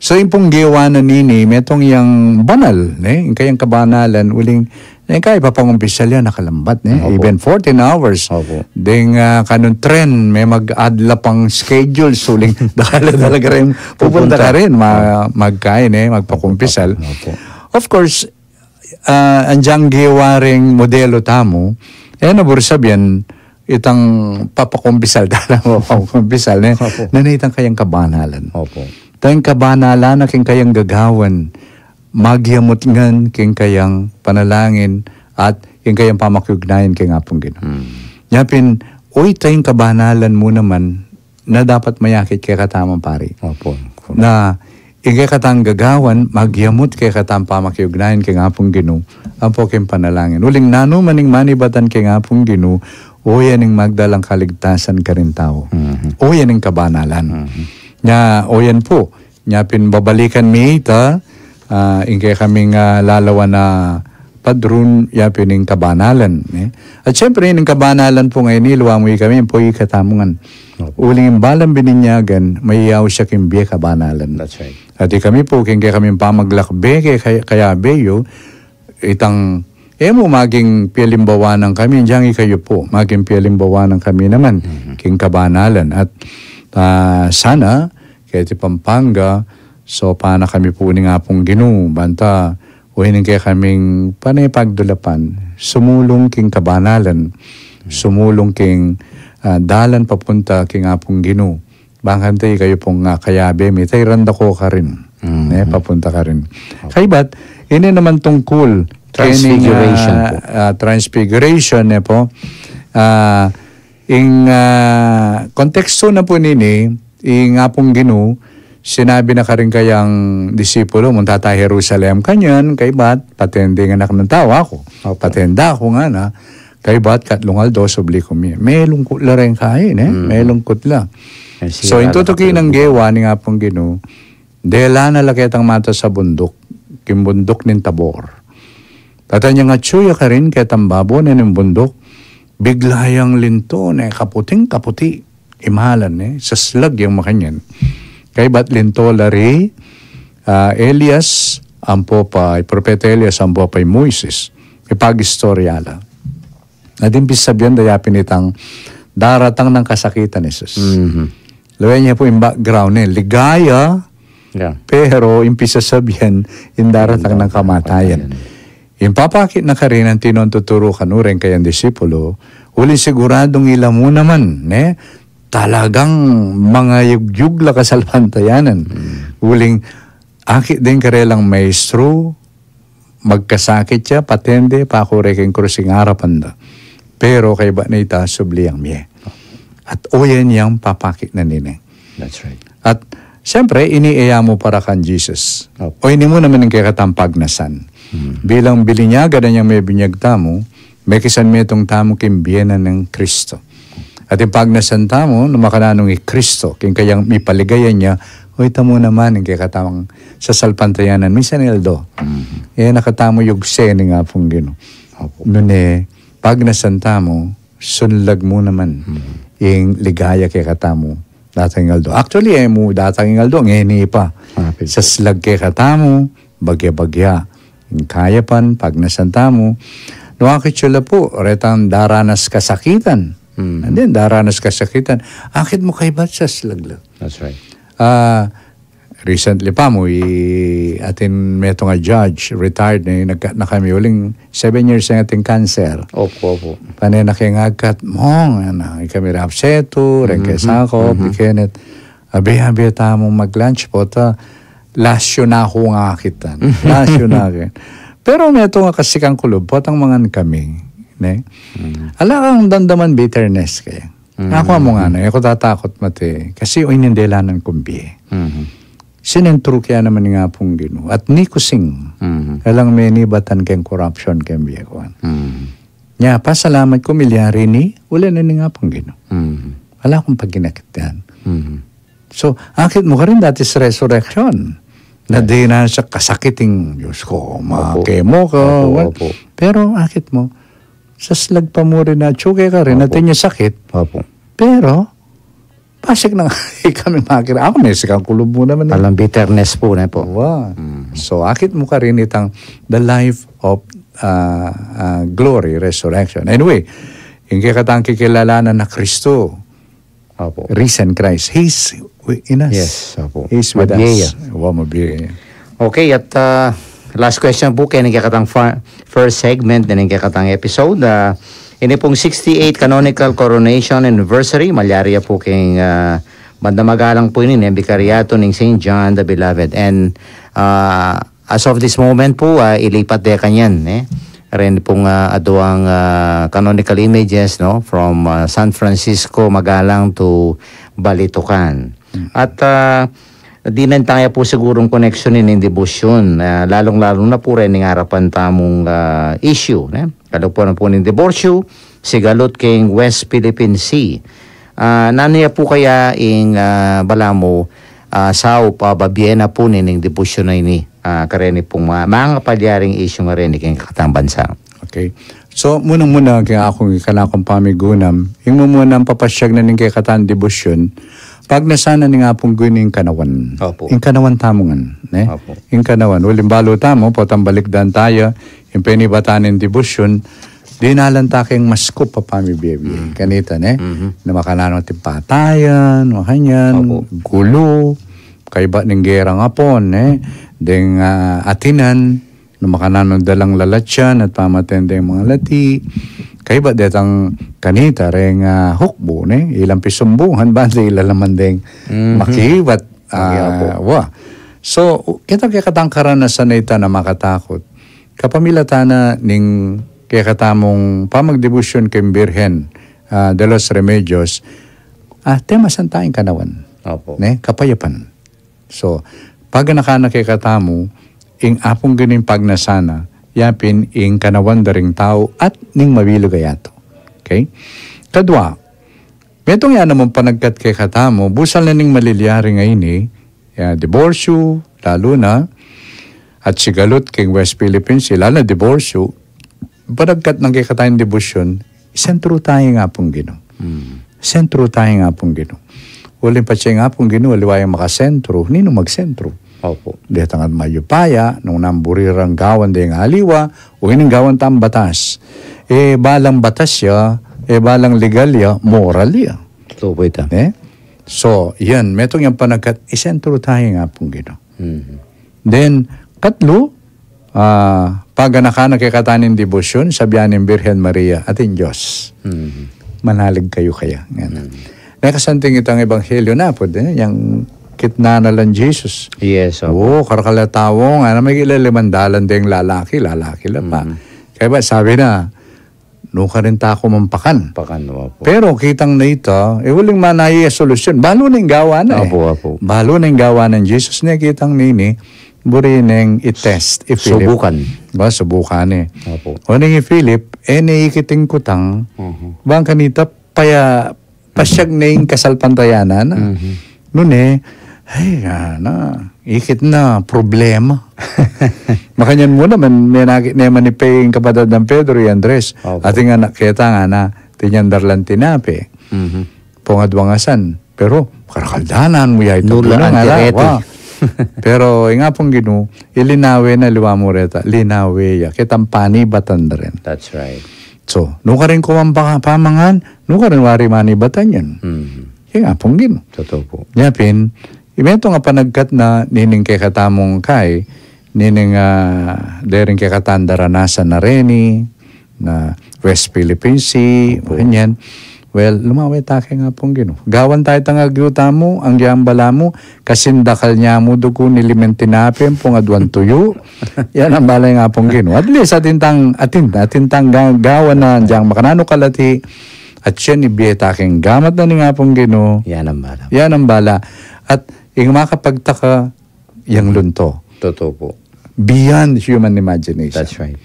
So, ing pung gewa na nini, metung yang banal, ne? Ing kayang kabanalan, uling, ne, kaya ipapangumpisal ya, nakalambat, ne? Opo. Even fourteen hours. Opo. Deng, ah, kanung tren, me mag-adla pang schedule, uling, dakal talaga rin, pupunta karin, ma-, magkain, ne? Magpakumpisal. Opo. Of course, ah, anyang gewa ring modelo tamu, e na buri sabian, itang papakumpisal tala, papakumpisal, ne? Opo. Nanu itang kayang kabanalan. Opo. Itang kabanalan na king kayang gagawan, magyamut ngan king kayang panalangin at king kayang pamakiugnayan king Apung Ginu. Hmm. Nya pin, o itang kabanalan mu naman, na dapat mayakit kekatamung pari. Opo. Na ing kekatang gagawan, magyamut kekatang pamakiugnayan king Apung Ginu, ampo king panalangin. Uling nanu man ing manibatan king Apung Ginu, o yan ing magdalang kaligtasan karing tau. Mhm. O yan ing kabanalan. Mhm. Nya, o yan pu, nya pin babalikan mi ita, ah, ing kekaming, ah, lalawan a padrun, ya pin ing kabanalan, ne? At siyempre, ing kabanalan pu ngeni, luwa mu ikami, pu ikatamu ngan. Opo. Uling ing balang bininyagan, mayayaus ya king bie kabanalan. That's right. At ikami pu, king kekaming pamaglakbe, ke kay-, kayabe yu, itang, e mu maging pialimbawanan kami, dyan ikayu pu, maging pialimbawanan kami naman, mhm, king kabanalan. At, ah, sana, keti Pampanga, so, pana kami pu ning Apung Ginu, banta, o ining kekaming pane pagdulapan, sumulung king kabanalan, sumulung king, ah, dalan papunta king Apung Ginu. Bang kanita ikayu pung, ah, kayabe mi, ita iranda ko karin, mhm, ne, papunta karin. Opo. Kaybat, ini naman tungkul, Transfiguration kening, ah, pu. Ah, Transfiguration, ne pu. Ah, ing, ah, kontekstu na pu nini, ing Apung Ginu, sinabi na karing kayang disipulo, "Munta ta Jerusalem kanyan, kaybat, patende ing Anak ning Tau, aku. Opo. Patende aku ngana, kaybat, katlung aldo, subli ku mie." Melungkut la reng kayi, ne? Mm. Melungkut la. Kasi So, ing wala tutuki nang kapatid gewa ning Apung Ginu, dela na la ketang matas a bunduk, king bunduk ning Tabor. At inyang atyu ya karin ketang babo na ning bunduk, bigla yang linto, ne, kaputing-kaputi, imalan, ne, saslag yang makanyan. Kaybat linto la ri, ah, Elias, ampo pa, i Propeta Elias, ampo pa i Moises. Ipagistorya la. At ing pisasabian da ya pin itang daratang nang kasakitan, Jesus. Mhm. Lawen ye pu ing background, ne, ligaya, Yeah. pero ing pisasabian, ing daratang nang kamatayan. Kamatayan. Ing papakit na karin, anti nong tuturu kanu reng kayang disipulo, uling siguradung ila mu naman, ne, talagang mangayugyug la kasalpantayanan. Mm. Uling akit deng karelang maestro, magkasakit ya, patende, paku re king krus king arapan da. Pero kaybat na ita, subli yang mie. At oyan yang papakit na nini. That's right. At, siyempre, ini e ya mu para kang Jesus. Opo. O ini mu naman ing kekatang pagnasan. Hmm. Bilang bilinyagan na niyang mebinyag tamu, mekisan metung tamu king bie na ning Kristo. At ing pagnasan tamu, nung makananu i Kristo, king kayang mipaligaya na, o ita mu naman ing kekatamung sasalpantayanan, misan aldo. Mhm. E na katamu yugse ning Apung Ginu. Opo. Nune, pagnasan tamu, sunlag mu naman Mhm. ing ligaya kekatamu datang aldo. Actually, e mu datang aldo, ngeni pa. Ah, pwede. Saslag kekatamu, bagya-bagya. Ing kayapan, pagnasan tamu. Nung akit yu la pu, retang daranas kasakitan. Mhm. And then, daranas kasakitan. Akit mu kaybat saslag la. That's right. Ah, recently pa mu, i, atin metung a judge, retired na, nagkat na kami uling seven years na atin cancer. Opo, opo. Pane na keng agkat, mong, ana, ikami rapsetu, reng Mhm, kesako, mhm. Pikenit. Abe, abe, tamung mag-lunch pu, ta, lasyu na ku ngan akitan. Lasyu na ku. Pero metung a kasi kang kulub, potang mangan kami, ne? Mhm. Ala kang damdaman bitterness kaya. Mhm. Aku mu ngana, e ku tatakut mate. Kasi o ini ing delanan kung bie. Mhm. Sinentru ke ya naman ning Apung Ginu. At ni kusing, Mhm. alang menibatan keng corruption keng bie ku. Mhm. Nya, pasalamat ku milyari ini, uli na ning Apung Ginu. Mhm. Ala kung paginakitan. Mhm. So, akit mu karin, that is resurrection. Na Yes. di na sa kasakiting, Diyos ko, Opo. makemo ka, Opo, what? opo. Pero akit mu, saslag pa mu rin na, tsuke ka rin, Opo. atin ya sakit. Opo. Pero, pasik na nga, ikami makira. Aku, mesi kang kulub mu naman e. Alang bitterness pu, ne pu? Wa. Mm. So, akit mu karin itang the life of, uh, uh, glory, resurrection. Anyway, ing kekatang kikilalanan na Kristo, Opo. risen Christ. He's wi-, in us. Yes, opo. He's with Mabie us. ya. Wa, mabie ya. Okay, at, ah, last question pu, keni kekatang fa-, first segment, keni kekatang episode. Ah, ini pung sixty-eight canonical coronation anniversary, malyari ya pu keng, ah, banda magalang pu ini, ning Bikariato ning Saint John the Beloved. And, ah, as of this moment pu, ah, ilipat de kanyan, eh. Ren pung, ah, aduang, ah, canonical images, no, from, ah, San Francisco Magalang to Balitucan. Hmm. At, ah, dinan taya pu sigurung koneksyon ning debosyon, ah, lalung-lalu na pu ren ning arapan tamung, ah, issue, ne? Kalupa na pu ning diborsyo, sigalut keng West Philippine Sea. Ah, nanu ya pu kaya ing, ah, balamu, ah, saup, ah, babie na pu ning debosyon a ini, ah, kareni pung ma-, mangapalyaring issue ngeni keng kekatang bansa? Okay. So, munang-muna, keng akung, kanakung pamigunam, ing mumunang papasyag na ning kekatang debosyon, pagnasan na ning Apung Ginu ing kanawan. Opo. Ing kanawan tamu ngan, ne? Opo. Ing kanawan. Uling balu tamu, potang balikdan taya, ing penibatan ning debosyon, dinalan ta keng maskup a pamibie-bie. Mm. Kanita, ne? Mhm. Na makananu ating patayan, makanyan, Opo. gulu, kaybat ning gerang Apon, ne? Deng, ah, atinan, na makananu dalang lalatyan at pamaten deng mangalati. Kaybat detang kanita reng, ah, hukbu, ne? Ilang pisumbungan, bang de ila naman deng Mhm. makibat, Makiapo. ah, wa. So, keta kekatang karanasan na ita na makatakut. Kapamilatan na ning kekatamung pamagdebosyon keng Birhen, ah, de los Remedios, ah, temasan taya ing kanawan. Opo. Ne? Kapayapan. So, paganakan na kekatamu, ing Apung Ginu ing pagnasa na, yapin ing kanawan da ring tau at ning mabilug a yatu. Okay? Kadua, metung ya namang panagkat kekatamu, busal na ning malilyari ngeni, ya, diborsyu, lalu na, at sigalut king West Philippines, lalu na diborsyu, panagkat nang kekatang debosyon, isentru taya ing Apung Ginu. Mm. Sentru taya ing Apung Ginu. Uling patse ing Apung Ginu, aliwa yang makasentru, ninu magsentru? Opo. Detang at mayupaya, nung namburi rang gawan deng aliwa, o ining gawan tang batas. E, balang batas ya, e, balang legal ya, moral ya. Totoo po ita. Ne? So, yan, metung yang panagkat, isentru taya ing Apung Ginu. Mhm. Then, katlu, ah, paganakan na kekatamu ing debosyon, sabian ning Birhen Maria, atin Dios. Mhm. Manalig kayu kaya. Yan. Mhm. Nakasanting itang ebanghelyo na po, de, yang kitnan na lang Jesus. Yes, opo. O, karakal a tau, ngana, may kila limang dalan deng lalaki, lalaki la pa. Mhm. Kaya ba, sabi na, nukarin ta ku mampakan. Pakan, opo. Pero kitang na ita, e, uling manaya solusyon. Balu na ing gawa na, e. Opo, opo. Balu na ing gawa nang Jesus ne, kitang nini, buri neng i-test, i-Philip. Subukan. Ba, subukan, e. Opo. O neng i-Philip, e, ne ikit ing kutang, mhm, bang kanita, paya, pasyag na ing kasalpantayanan na. Mhm. Nune, ay, ngana, ikit na, problema. Makanyan mu naman, menakit ne man i Pe ing kapatad nang Pedro, i Andres. Opo. Atin ngana, keta ngana, tinyandar lang tinape. Mhm. Pungadwa ngan san. Pero, karakal danan mu ya ita. Nula, ngana, antireti. Wa. Pero, ing Apung Ginu, ilinawe na, aliwa mu reta, linawe ya. Ketang panibatan da rin. That's right. So, nukarin ku mang pa-, pamangan, nukarin wari manibatan yan. Mhm. Ing Apung Ginu. Totoo po. Yapin, metung a panagkat na nining kekatamung kai, nining, ah, dering kekatang daranasan na reni, na West Philippine Sea, opo, ganyan. Well, lumawe ta keng Apung Ginu. Gawan taya itang agyu tamu, agyang balamu, kasindakal nya mu dugu, nilimen tinape, ampong aduang tuyu. Yan ang bala ing Apung Ginu. At least, atin tang, atin, atin tang ga-, gawan na dyang makananu kalati, at yan ibie ta keng gamat na ning Apung Ginu. Yan ang bala. Yan ang bala. At ing makapagtaka, yang lunto. Totoo po. Beyond human imagination. That's right.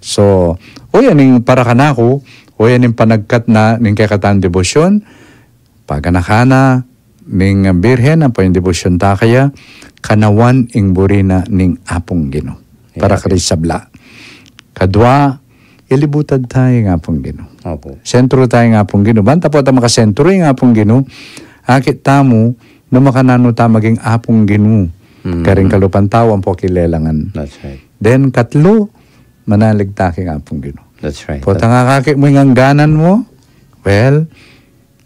So, o yan ing para kanaku, o yan ing panagkat na ning kekatang debosyon, paganakan na ning Birhen, ampo ing debosyon ta kaya, kanawan ing buri na ning Apung Ginu. Para, yeah, karing sabla. Kadua, ilibutad ta ing Apung Ginu. Opo. Sentru ta ing Apung Ginu. Banta po ta makasentru ing Apung Ginu, akit tamu, nung makananu ta maging Apung Ginu. Mm. Karing kalupan tau ampo kilelangan. That's right. Then, katlu, manalig ta king Apung Ginu. That's right. Potang akakit mu ing angganan mu, well,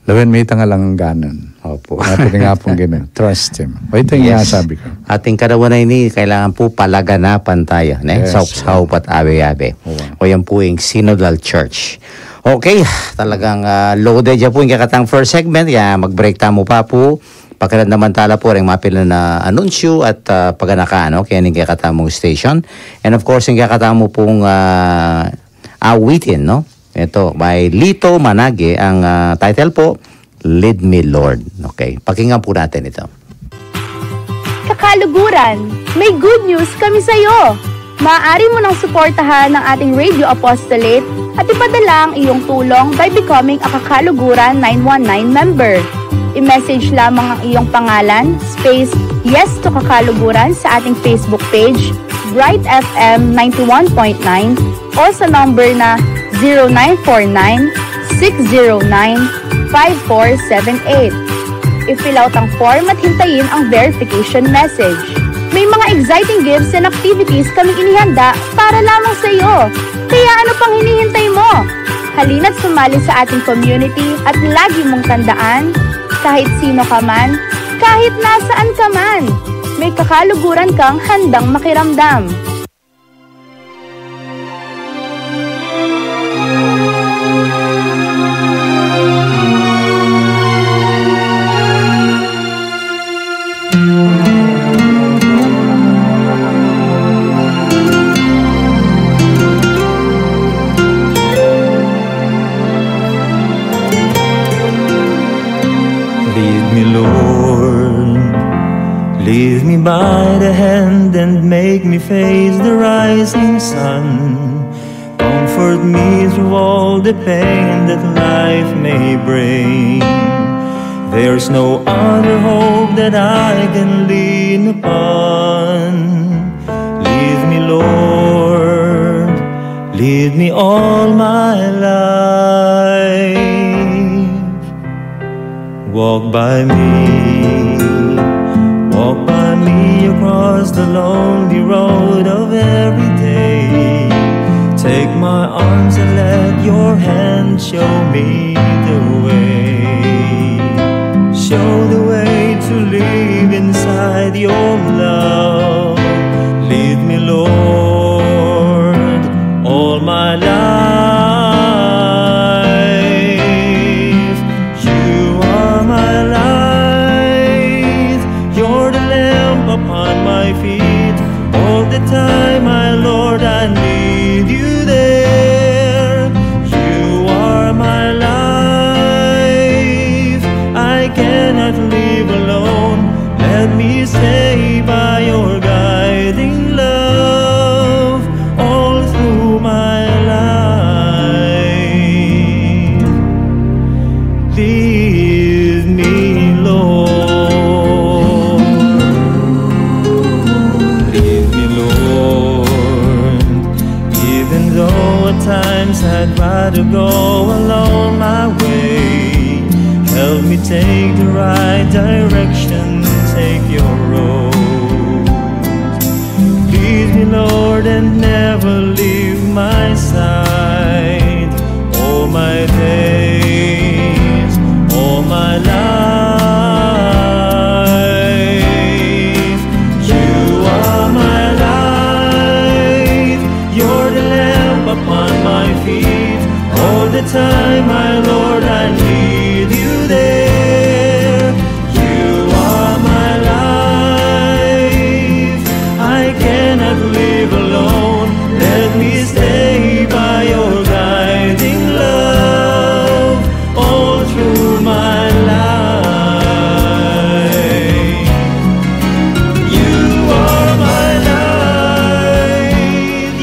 lawen me itang alang angganan. Opo. Ngana ning Apung Ginu, trust Him. O, ito ing, yes, sabi ku. Ating kanawan a ini, kailangan po palaganapan taya, ne? Yes. Saupsaup at abe-abe. Owa. O yan po ing Synodal Church. Okay, talagang, ah, loaded ya po ing kekatang first segment. Kaya mag-break tamu pa po. Pakiramdaman tala po ring mapilan a anunsyu at, ah, paganakan, no? Kaya ning kekatamung station. And of course, ing kekatamu pong, ah, awitin, no? Ito, by Lito Manage, ang, ah, title po, Lead Me, Lord. Okay, pakinggan po natin ito. Kakaluguran, may good news kami sa'yo! Maaari mo nang suportahan ang ating Radio Apostolate at ipadala ang iyong tulong by becoming a Kakaluguran nine one nine member. I-message lamang ang iyong pangalan, space, yes to Kakaluguran sa ating Facebook page, Bright F M ninety-one point nine, o sa number na zero nine four nine, six zero nine, five four seven eight. I-fill out ang form at hintayin ang verification message. May mga exciting gifts and activities kaming inihanda para lamang sa iyo. Kaya ano pang hinihintay mo? Halina't sumali sa ating community at lagi mong tandaan, kahit sino ka man, kahit nasaan ka man, may Kakaluguran kang handang makiramdam. Comfort me through all the pain that life may bring. There's no other hope that I can lean upon. Lead me, Lord, lead me all my life. Walk by me, walk by me across the lonely road of every day. Take my arms and let your hand show me the way. Show the way to live inside your love. Lead me, Lord, all my life. You are my light, you're the lamp upon my feet. All the time, my Lord, I need you there. You are my life, I cannot live alone. Let me stay by your guiding love all through my life. Lead me, Lord. Lead me, Lord. Even though at times I'd rather go alone my way, help me take the right direction, take your road. Lead me, Lord, and never leave my side. All my days, all my life, you are my light. You're the lamp upon my feet. All the time, my Lord, I need you there. You are my life. I cannot live alone. Let me stay by your guiding love all through my life. You are my light,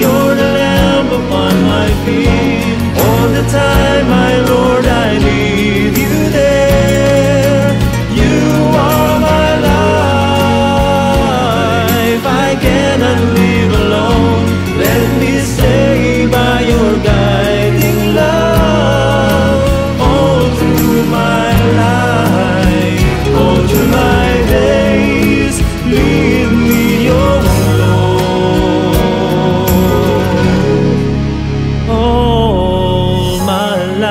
you're the lamp upon my feet. All the time, my Lord, I need you there. You are my life, I cannot live alone. Let me stay by your guiding love all through my life, all through my days. Lead me, oh Lord, all my life.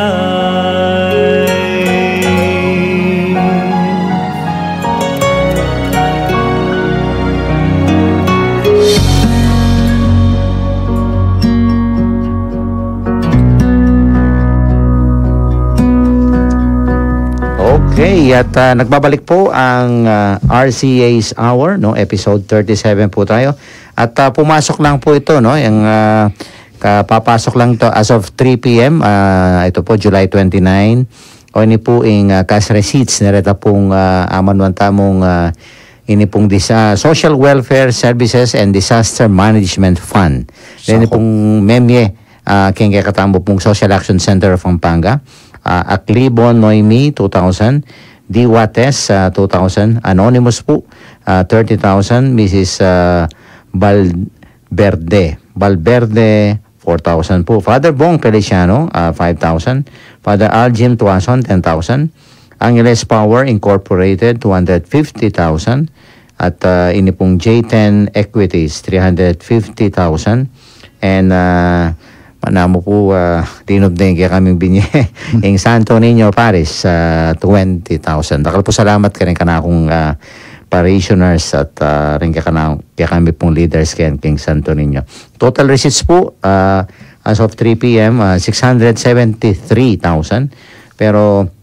Okay, at ah, nagbabalik po ang ah, R C A's Hour, no, episode thirty-seven po tayo. At ah, pumasok lang po ito, no, yung ah, kapapasok lang ito as of three p m, ah, ito po, July twenty-nine. O ini po ing ah, cash receipts na reta pong ah, amanuan tamung ah, ini pong dis- ah, Social Welfare Services and Disaster Management Fund. Ini pong memye ah, keng kekatamu pung Social Action Center of Pampanga, ah, Aklibon Noemi, two thousand, Diwates, ah, two thousand, Anonymous po, ah, thirty thousand, Missus ah, Valverde, Valverde, four thousand po, Father Bong Feliciano, ah, five thousand, Father Aljim Tuason, ten thousand, Angeles Power Incorporated, two hundred fifty thousand, at ah, ini pung J ten Equities, three hundred fifty thousand. And ah, manamu po, ah, linub na ing kekaming binye. Ing Santo Niño Parish, ah, twenty thousand. Dakal po salamat karing kanakung ah, parishioners at ah, ring kekana- kekami pung leaders ken king Santo Niño. Total receipts po, ah, as of three p m, ah, six hundred seventy-three thousand. Pero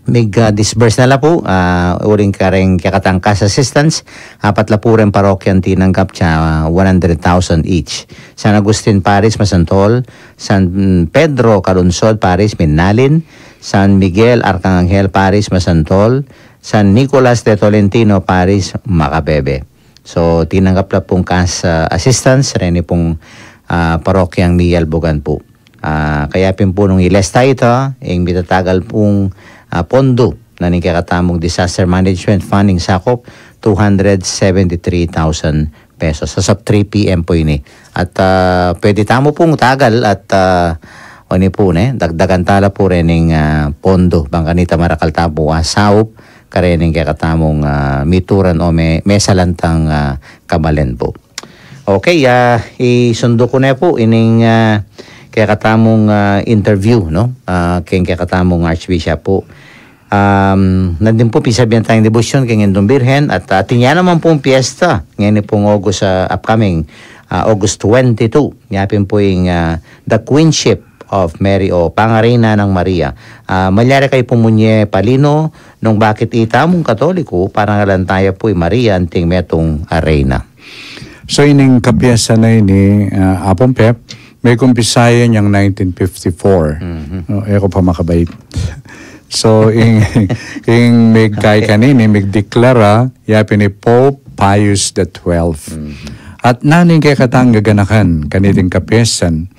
mig ah, disburse na la po, ah, uling kareng kekatang cash assistance, apat la po reng parokya ing tinanggap, tsa one hundred thousand each. San Agustin Parish, Masantol, San Pedro Calungsod Parish, Minalin, San Miguel Arcangel Parish, Masantol, San Nicolas de Tolentino Parish, Macabebe. So, tinanggap la pung cash ah, assistance, reni pung ah, parokyang Miguel Bugan pu. Ah, kaya pin pu nung ilesta ita, ing mitatagal pung, ah, pondo na ning kekatamung Disaster Management Fund, ing sakop, two hundred seventy-three thousand pesos. Sa, sa three P M pu ini. At, ah, pwede tamu pung tagal at, ah, o ini pu, ne, dagdagan tala pu rening, ah, pondo. Bang kanita marakal tamu, ah, saup, karening kekatamung, ah, mituran o me-, mesalantang, ah, kabalen pu. Okay, ah, isundu ku ne pu ining, ah, kekatamung, ah, interview, no? Ah, keng kekatamung Archbishop pu. Um, nandin pu, pisabian tayang debosyon keng Indung Birhen at atin ya naman pung piyesta ngeni pung August, ah, upcoming, ah, August twenty-two. Yapin pu ing, ah, The Queenship of Mary o Pangareyna nang Maria. Ah, malyari kayu pung munye palino nung bakit itamung Katoliko, parangalan taya pu i Maria anting metung a reyna. So, ining kapiesta na ini, ah, Apung Pep, me-umpisa ya niang nineteen fifty-four. Mhm. No, e ku pa makabait. So, ing, ing migkay kanini, migdeklara, ya pin i Pope Pius the twelfth. Mhm. At nanu ing kekatang gaganakan kaniting kapiestan,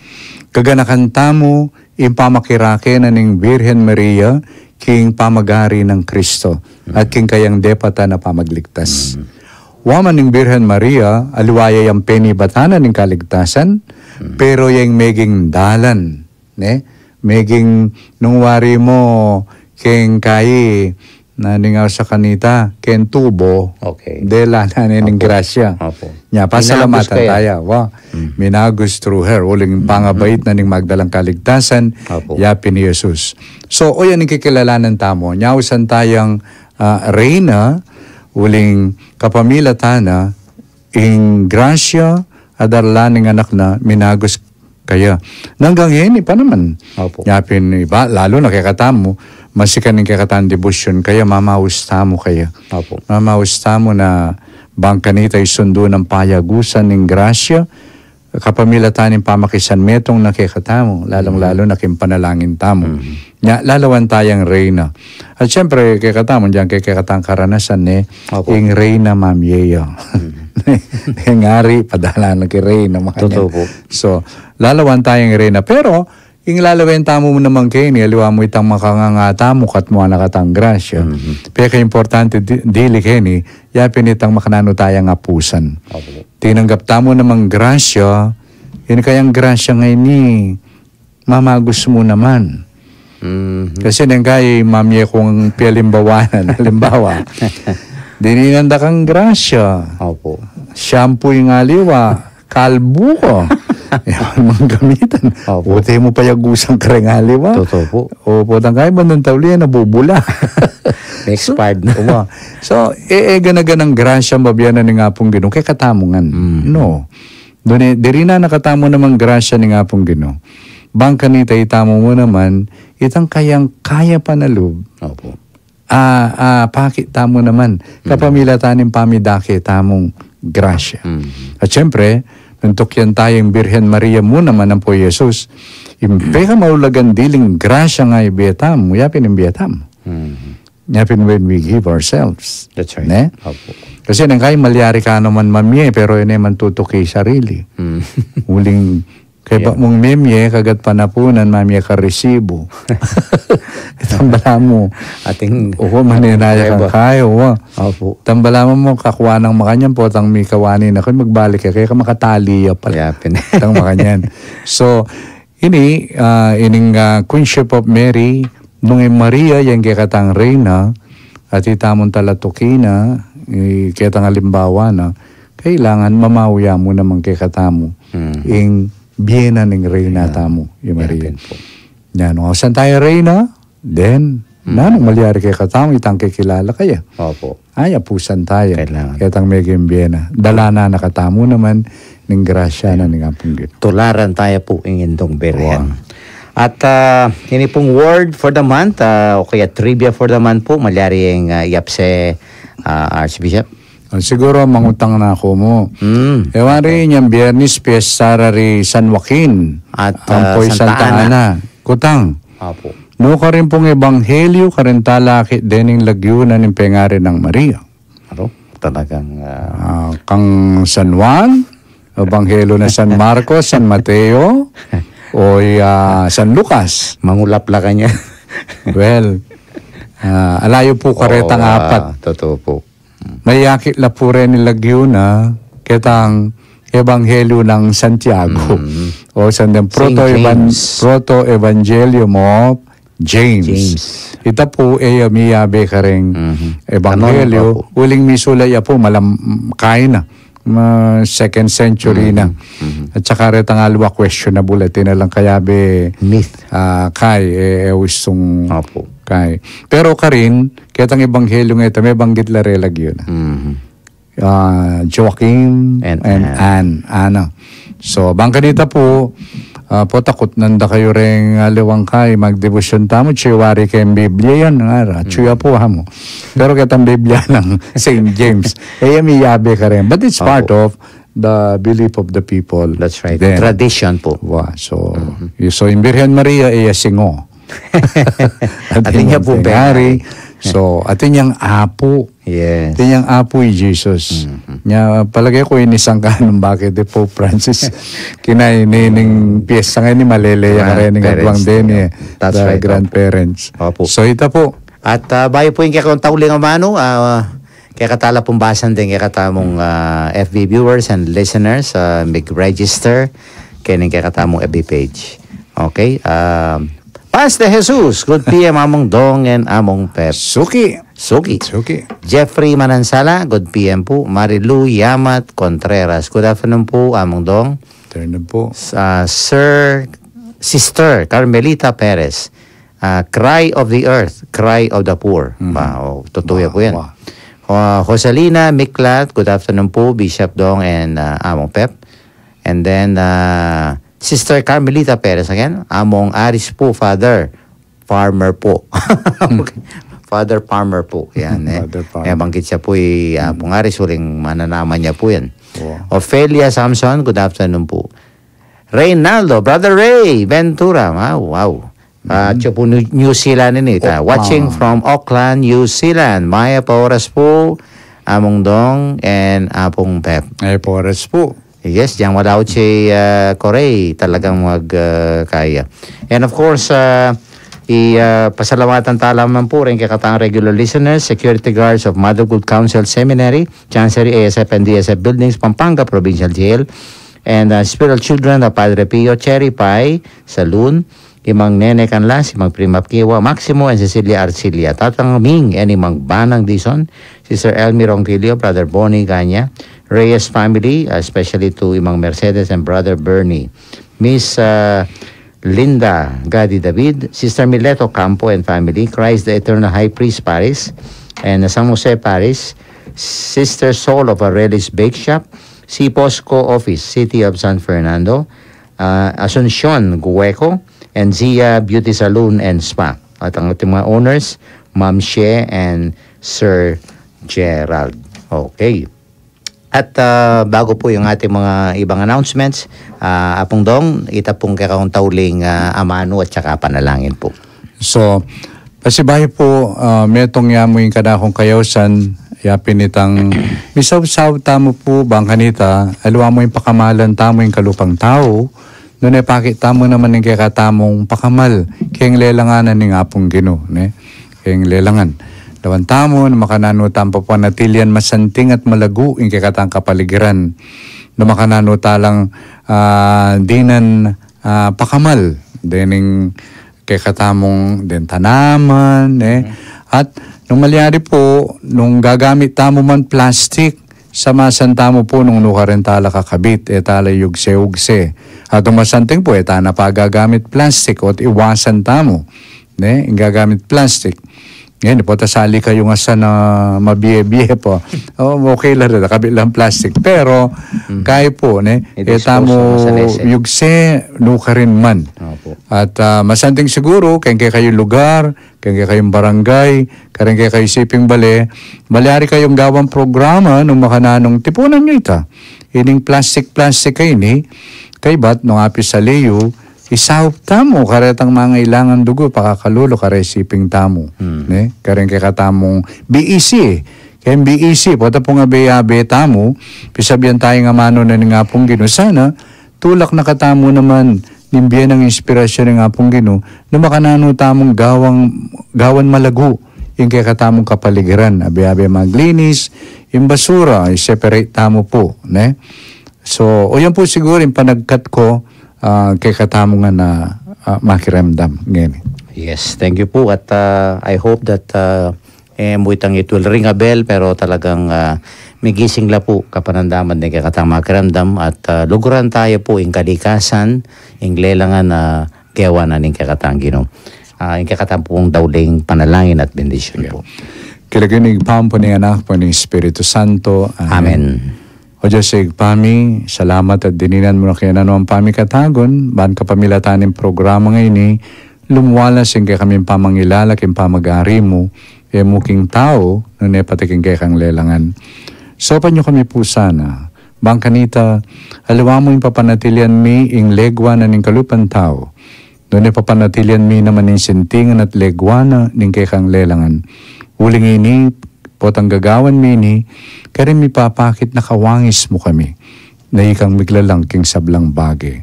gaganakan tamu ing pamakirake na ning Birhen Maria king pamagari nang Kristo at king kayang depatan a pamagligtas. Mm. Wa man ning Birhen Maria, aliwa ya yang penibatan na ning kaligtasan, mm, pero yang meging dalan, ne? Meging nung wari mu keng kayi, na ningaw sa kanita, keng tubo. Okay. Dela na ning grasya. Apo. Nya, pasalamatan taya. Wa, mm, minagus through her. Uling pangabait na ning magdalang kaligtasan, apo, ya pin i Jesus. So, o yan ing kikilalanan tamu. Nya, ausan tayang, ah, reyna, uling kapamilatan na, ing grasya a darla ning anak na, minagus kaya. Nanggang ngeni pa naman. Opo. Yapin iba, lalu na kekatamu, masikan ing kekatang debosyon kaya, mamaus tamu kaya. Opo. Mamaus tamu na bang kanita isundu nang payagusan ning grasya, kapamilatan ning pamakisanmetung na kekatamu, lalung-lalu na king panalangin tamu. Mhm. Nya, lalawan tayang reyna. At siyempre, kekatamu, diyan kekatang karanasan, ne, opo, ing reyna mamie ya. Mhm. Ing ari, padala na king reyna, makanyan. Totoo po. So, lalawan tayang reyna. Pero, ing lalawen tamu naman keni, aliwa mu itang makanganga tamu, katmuan na katang grasya. Mhm. Pekaimportante di-, dili keni, ya pin itang makananu tayang apusan. Opo. Tinanggap tamu namang grasya, ini kayang grasya ngeni, mamagus mu naman. Mhm. Kasi neng kai, mamie kung pialimbawanan, halimbawa, dininan da kang grasya. Opo. Shampoo ing aliwa, kalbu ka. Yaman mang gamitan. Opo. Ute mu payagusan kareng aliwa. Totoo po. Opo, tang kai, bandang tauli, nabubula. Expired na. Opo. So, e, e, gana-ganang grasya, mabianan ning Apung Ginu, kekatamu ngan. Mm. No. Duni, diri na nakatamu namang grasya ning Apung Ginu. Bang kanita itamu mu naman, itang kayang kaya pa na lub. Opo. A, a, pakit tamu naman. Mm. Kapamilatan ning pamidake tamung grasya. Mm. At siyempre, nung tukyan tayang Birhen Maria mu naman ampo Jesus, ing pekamaulagang diling grasya nga ibie tamu, ya pin ing bie tamu. Mm. Nya pin when we give ourselves. That's right. Ne? Opo. Kasi neng kai malyari ka naman mamie, pero ini man tutuki sarili. Mm. Uling, kaya ba mung memie, kagat panapunan, mamie ka resibo. Itang bala mu. Ating, o, manenaya kang kayo, wa. Opo. Itang bala mu, kakuha nang makanyan, potang mi kawani na kayo, magbalik ka, kaya ka makatali ya pala. Ya pin. Itang makanyan. So, ini, ah, ining, ah, Queenship of Mary, nung i Maria, yang kekatang reyna, at itamun talatuki na, i, ketang alimbawa na, kailangan mamauya mu namang kekatamu. Hmm. Ing bie na ning reyna tamu, i Maria. Yan pin po. Yan, nung ausan taya reyna, then, nanung malyari kekatamu, itang kekilala kaya. Opo. Ay, apusan taya. Kailangan. Ketang meging bie na. Dala na na katamu naman, ning grasya na ning Apung Ginu. Tularan taya pu ing Indung Birhen. Wow. At, ah, ini pung word for the month, ah, o kaya trivia for the month pu, malyari yang, ah, yapse, ah, Archbishop. Ah, siguro mangutang na ku mu. Mm. E wari, inyang Biyernes, piyesta ra ri San Joaquin. At, ah, ampo i Santa Ana. Kutang. Apo. Nukarin pung ebanghelyo, karin talakit dening lagyu na ning pengari nang Maria. Aro, talagang, ah, ah, kang San Juan, Ebanghelyo na San Marcos, San Mateo, o ya San Lucas. Mangulap la kanya. Well, ah, alayu pu karetang apat. Totoo pu. Mayakit la pu reni lagyu na ketang Ebanghelyo nang Santiago. O San, Proto Evan-, Proto Evangelium of James. Ita pu e ya miyabe kareng Ebanghelyo, uling misulat ya pu malam-, kaina, ma-, second century na. At saka retang aliwa questionable, atin na lang kayabe, ah, kai, e, e, ustung kai. Pero karin, ketang Ebanghelyo ngeta, mebanggit la re lagyu na. Ah, Joaquin and Anne. Anne, Ana. So, bang kanita pu, ah, pu, takut nanda kayu reng aliwang kai, magdebosyon tamu, atsu wari keng Biblia yan, ngara, atsu ya pu amu. Pero ketang Biblia nang Saint James, e ya miyabe kareng. But it's part of the belief of the people. That's right. Then, tradition pu. Wa, so, so, ing Birhen Maria, e ya singo. Atin ya pu pengari. So, atin yang apu. Yes. Atin yang apu i Jesus. Nya, palage ku ini sangkan nung bakit i Pope Francis. Kinain ini ning piyesta ngeni, malele ya kareng aduang deni, eh, the grandparents. Opo. So, ita pu. At, ah, bayu pu ing kekong tauling amanu, ah, kekatala pung basan deng kekatamung, ah, F B viewers and listeners, ah, mig-register keni kekatamung F B page. Okay, ah, Paz de Jesus, good P M Among Dong and Among Pep. Suki. Suki. Suki. Jeffrey Manansala, good P M pu. Marilu Yamat Contreras, good afternoon pu, Among Dong. Afternoon pu. S-, ah, Sir, Sister Carmelita Perez, ah, Cry of the Earth, Cry of the Poor. Wow, tutu ya pu yan. Wow. Ah, Joselina Miklat, good afternoon pu, Bishop Dong and, ah, Among Pep. And then, ah, Sister Carmelita Perez again, Among Aris pu, Father Farmer pu. Okay. Father Farmer pu. Yan, eh. Father Farmer. Eh, bangkit siya pu, eh, Among Aris, uling mananaman niya pu yan. Wow. Ofelia Samson, good afternoon pu. Reynaldo, Brother Ray Ventura, wow, wow. Ah, atsu pu New, New Zealand ini, ta. Watching from Auckland, New Zealand. Mayap a oras pu, Among Dong and Apung Pep. Mayap a oras pu. Yes, diang wala si, ah, Corey, talagang mag, ah, kaya. And of course, ah, i, ah, pasalamatan ta la naman pu ring kekatang regular listeners, security guards of Mother Good Counsel Seminary, Chancery, A S F and D S F Buildings, Pampanga Provincial Jail, and, ah, spiritual children of Padre Pio, Cherry Pie Saloon, i Mang Nene Canlas, i Mang Prima Kiwa, Maximo and Cecilia Arcilia, Tatang Ming and i Mang Banang Dizon, Sister Elmi Ronquillo, Brother Bonnie Ganya, Reyes family, especially to i Mang Mercedes and Brother Bernie, Miss, ah, Linda Gadi David, Sister Mileto Campo and family, Christ the Eternal High Priest Parish, and San Jose Parish, Sister Soul of Aurelius Bake Shop, C Posco Office, City of San Fernando, ah, Asuncion Gueco, and Zia Beauty Salon and Spa. At ang ating mga owners, Ma'am She and Sir Gerald. Okay. At, ah, bago pu yung ating mga ibang announcements, ah, Apung Dong, ita pung kekong tauling, ah, amanu at saka panalangin pu. So, pasibayu pu, ah, metung ya mu ing kanakung kayausan, ya pin itang misausaut tamu pu, bang kanita, aliwa mu ing pakamalan tamu ing kalupang tau, nune pakit tamu naman ing kekatamung pakamal keng lelangan ning Apung Ginu, ne? Keng lelangan. Lawan tamu, nung makananu tamu papanatilian masanting at malagu ing kekatang kapaligiran. Nung makananu talang, ah, dinan, ah, pakamal dening kekatamung den tanaman, eh. At nung malyari pu, nung gagamit tamu man plastik, samasan tamu pu nung nukarin tala kakabit, e tala yugse-ugse. At nung masanting pu, e tana pa gagamit plastik, o't iwasan tamu, ne, ing gagamit plastik. Ngeni pu, ta sali kayu ngan sana mabie-bie pu. O, okay la rin, kabit lang plastik. Pero, kayu pu, ne, e tamu yugse, nukarin man. Opo. At, ah, masanting siguru, keng kekayung lugar, keng kekayung barangay, kareng kekayung siping bale, malyari kayung gawan programa nung makananung tipunan yu ita. Ining plastik-plastik a ini, kaybat nung apisali yu, isaup tamu karetang mangailangan dugu, pakakalulu kareng siping tamu. Ne? Kareng kekatamung B E C, M B E C, pota pung abe-abe tamu, pisabian taya ing amanu na ning Apung Ginu. Sana, tulak na katamu naman ning bie nang inspirasyon ning Apung Ginu, na makananu tamung gawang, gawan malagu ing kekatamung kapaligiran. Abe-abe maglinis, ing basura, i-separate tamu pu, ne? So, o yan pu siguru ing panagkat ku, ah, kekatamu ngan a, ah, makiramdam ngeni. Yes, thank you po. At, ah, I hope that, ah, eh, mu itang it will ring a bell, pero talagang, ah, migising la po kapanamdaman deng kekatang makiramdam at, ah, luguran taya po ing kalikasan, ing lelangan a gewa na ning kekatang Ginu. Ah, ing kekatang pung dauling panalangin at bendisyon po. King lagyu ning Ibpa, ampo ning Anak, ampo ning Espiritu Santo. Amen. Amen. O Dios, Ibpa mi, salamat at dininan mu na kaya na naman pamikatagun, ban kapamilatan ning programa ngeni, lumuwalas ing kekaming pamangilala king pamag-ari mu, e mu king tau, nune pati king kekang lelangan. Saupan yu kami pu sana, ban kanita, aliwa mu ing papanatilian mi ing legwa na ning kalupang tau, nune papanatilian mi naman ing sintingan at legwa na ning kekang lelangan. Uling ini, potang gagawan mi ini, karin mipapakit na kawangis mu kami, na ikang miglalang king sablang bage.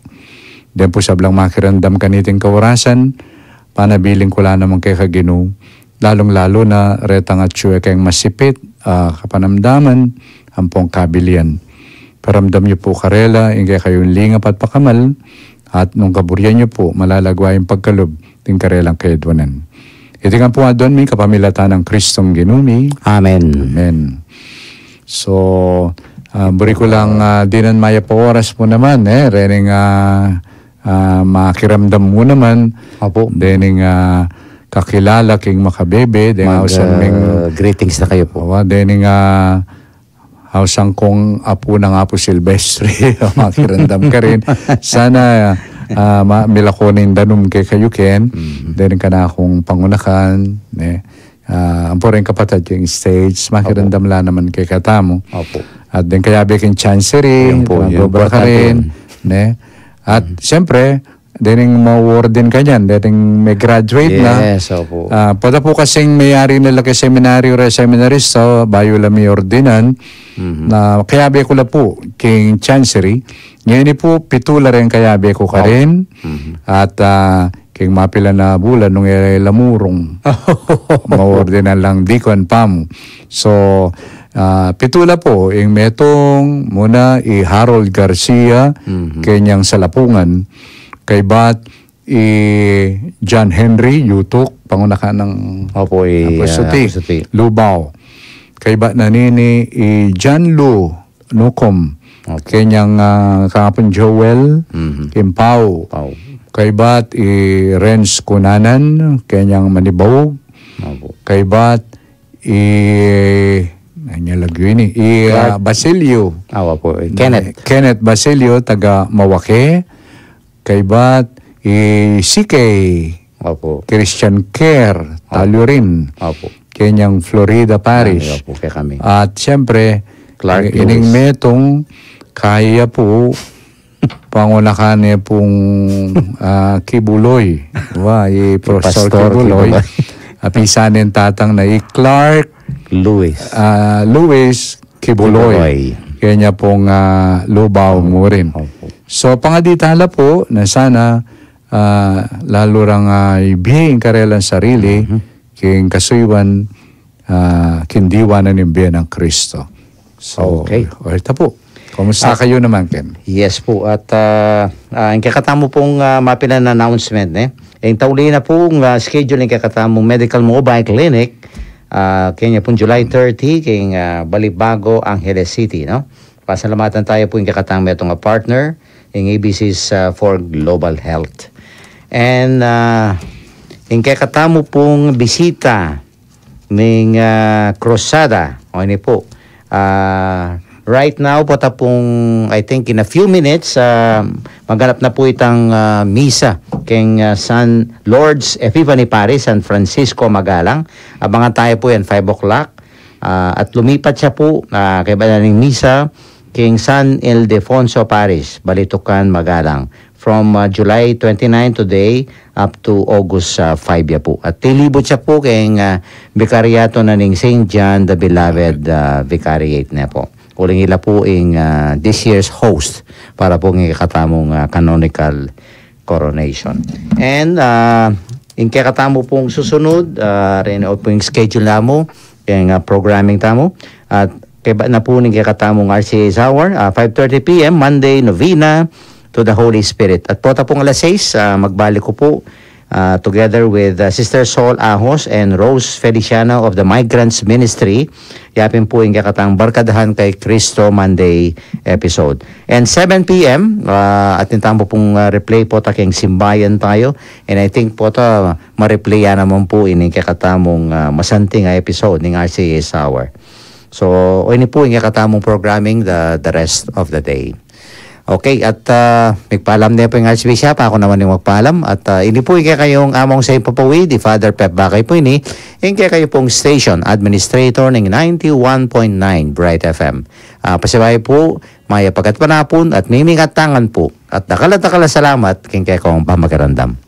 Deng pu sablang makiramdam kaniting kaorasan, panabilin ku la naman keka Ginu, lalung-lalu na retang atyu keng masipit a kapanamdaman ampong kabilian. Paramdam yu pu karela ing kekayung lingap at pakamal, at nung kaburian yu pu, malalagwa ing pagkalub ning karelang kayadwanan. Iti ngan pu aduan mi kapamilatan nang Kristong Ginu mi. Amen. Amen. So, ah, buri ku lang, ah, dinan mayap a oras mu naman, e, rening, ah, ah, makiramdam mu naman. Opo. Dening, ah, kakilala king makabebe, deng ausan ming, ah, greetings na kayu pu. Awa, dening, ah, ausan kung apu nang Apu Silvestre, makiramdam karin. Sana, ah, ma-, milako ning danum kekayu ken, dening kanakung pangunakan, ne. Ah, ampo ring kapatad king stage, makiramdam la naman kekatamu. Opo. At deng kayabe king Chancery, yan pu, yan pu, importante karin, ne? At siyempre, dening ma-ordain kanyan, dening me-graduate na. Yes, opo. Ah, pota pu kasing meyari na la king seminaryo, re seminarista, bayu la me-ordinan, na kayabe ku la pu king Chancery. Ngeni pu, pitu la ring kayabe ku karin. At, ah, king mapilan a bulan nung e la murung, ma-ordinan lang dikon pamu. So, ah, pitu la pu, ing metung muna i Harold Garcia, kenyang Salapungan, kaybat i John Henry Yutuk, pangunakan nang Apu Suti, Lubao. Kaybat na nini i John Lu Nukum, kenyang, ah, Kapun Joel, king Pau. Kaybat i Renz Cunanan, kenyang Manibao. Kaybat i, anya lagyu ini, i, ah, Basilio. Kenneth. Kenneth Basilio, taga Mawake. Kaybat i C K, Christian Care, Talurin, kenyang Florida Parish. At siyempre, Clark ining Lewis. Metung, kaya pu, pangunakan ne pung, ah, Kibuloy. Wa, i Professor Pastor Kibuloy. Kibuloy. Apisan ning tatang na i Clark Lewis. Ah, Lewis Kibuloy. Kibuloy. Kenya pung, ah, Lubao mu rin. So, pangaditala pu, na sana, ah, lalu rang, ah, ibie ing karelang sarili, king kasuyuan, ah, king diwa na ning bie nang Kristo. So, okay. Orta pu. Kumusta kayu naman, Ken? Yes pu. At, ah, ah, ing kekatamu pung, ah, mapilan a announcement, ne? Ing tauli na pung, ah, schedule ing kekatamung medical mobile clinic, ah, kenya pung July thirty, king, ah, Balibago, Angeles City, no? Pasalamatan taya pu ing kekatang metung a partner, ing A B Cs, ah, for Global Health. And, ah, ing kekatamu pung bisita ning, ah, Cruzada, o ini pu. Ah, right now, pota pung, I think, in a few minutes, ah, maganap na pu itang, ah, misa keng, ah, San Lourdes Epiphany Parish, San Francisco Magalang. Abangan taya pu yan, five o'clock. Ah, at lumipat ya pu, ah, kaybat na ning misa king San Ildefonso Parish, Balitucan, Magalang, from uh, July twenty-nine today up to August uh, five ya pu. At tilibut ya pu keng uh, Vicariato na ning Saint John the Beloved uh, Vicariate na pu. Uling ila pu ing uh, this year's host para pu ing katamung uh, canonical coronation. And uh, ing kekatamu pung susunod, uh, rin o pung schedule namu, yung uh, programming tamu. At kaya na pu ning kekatamung R C A's Hour, uh, five thirty p m, Monday, Novena to the Holy Spirit. At pota pung alas sais, uh, magbalik ko po uh, together with uh, Sister Sol Ahos and Rose Feliciano of the Migrants Ministry. Yapin po yung kakatang Barkadahan kay Cristo Monday episode. And seven p m, uh, atin tamu pung uh, replay po ta keng Simbayan Tayo. And I think po ta ma-replay ya naman po ini kakatamung uh, masanting a episode ning R C A Hour. So, o ini po yung kakatamung programming the, the rest of the day. Okay, at uh, magpaalam na po yung Archbishop. Ako naman yung magpaalam. At uh, ini po yung kayong among sa ipapawi, di Father Pep Bakay po ini. Yung kayo pong station administrator ng ninety-one point nine Bright F M. Uh, pasibayu po, maya pagat panapun at mimingat tangan po. At dakal at dakal a salamat king kekong pamakiramdam.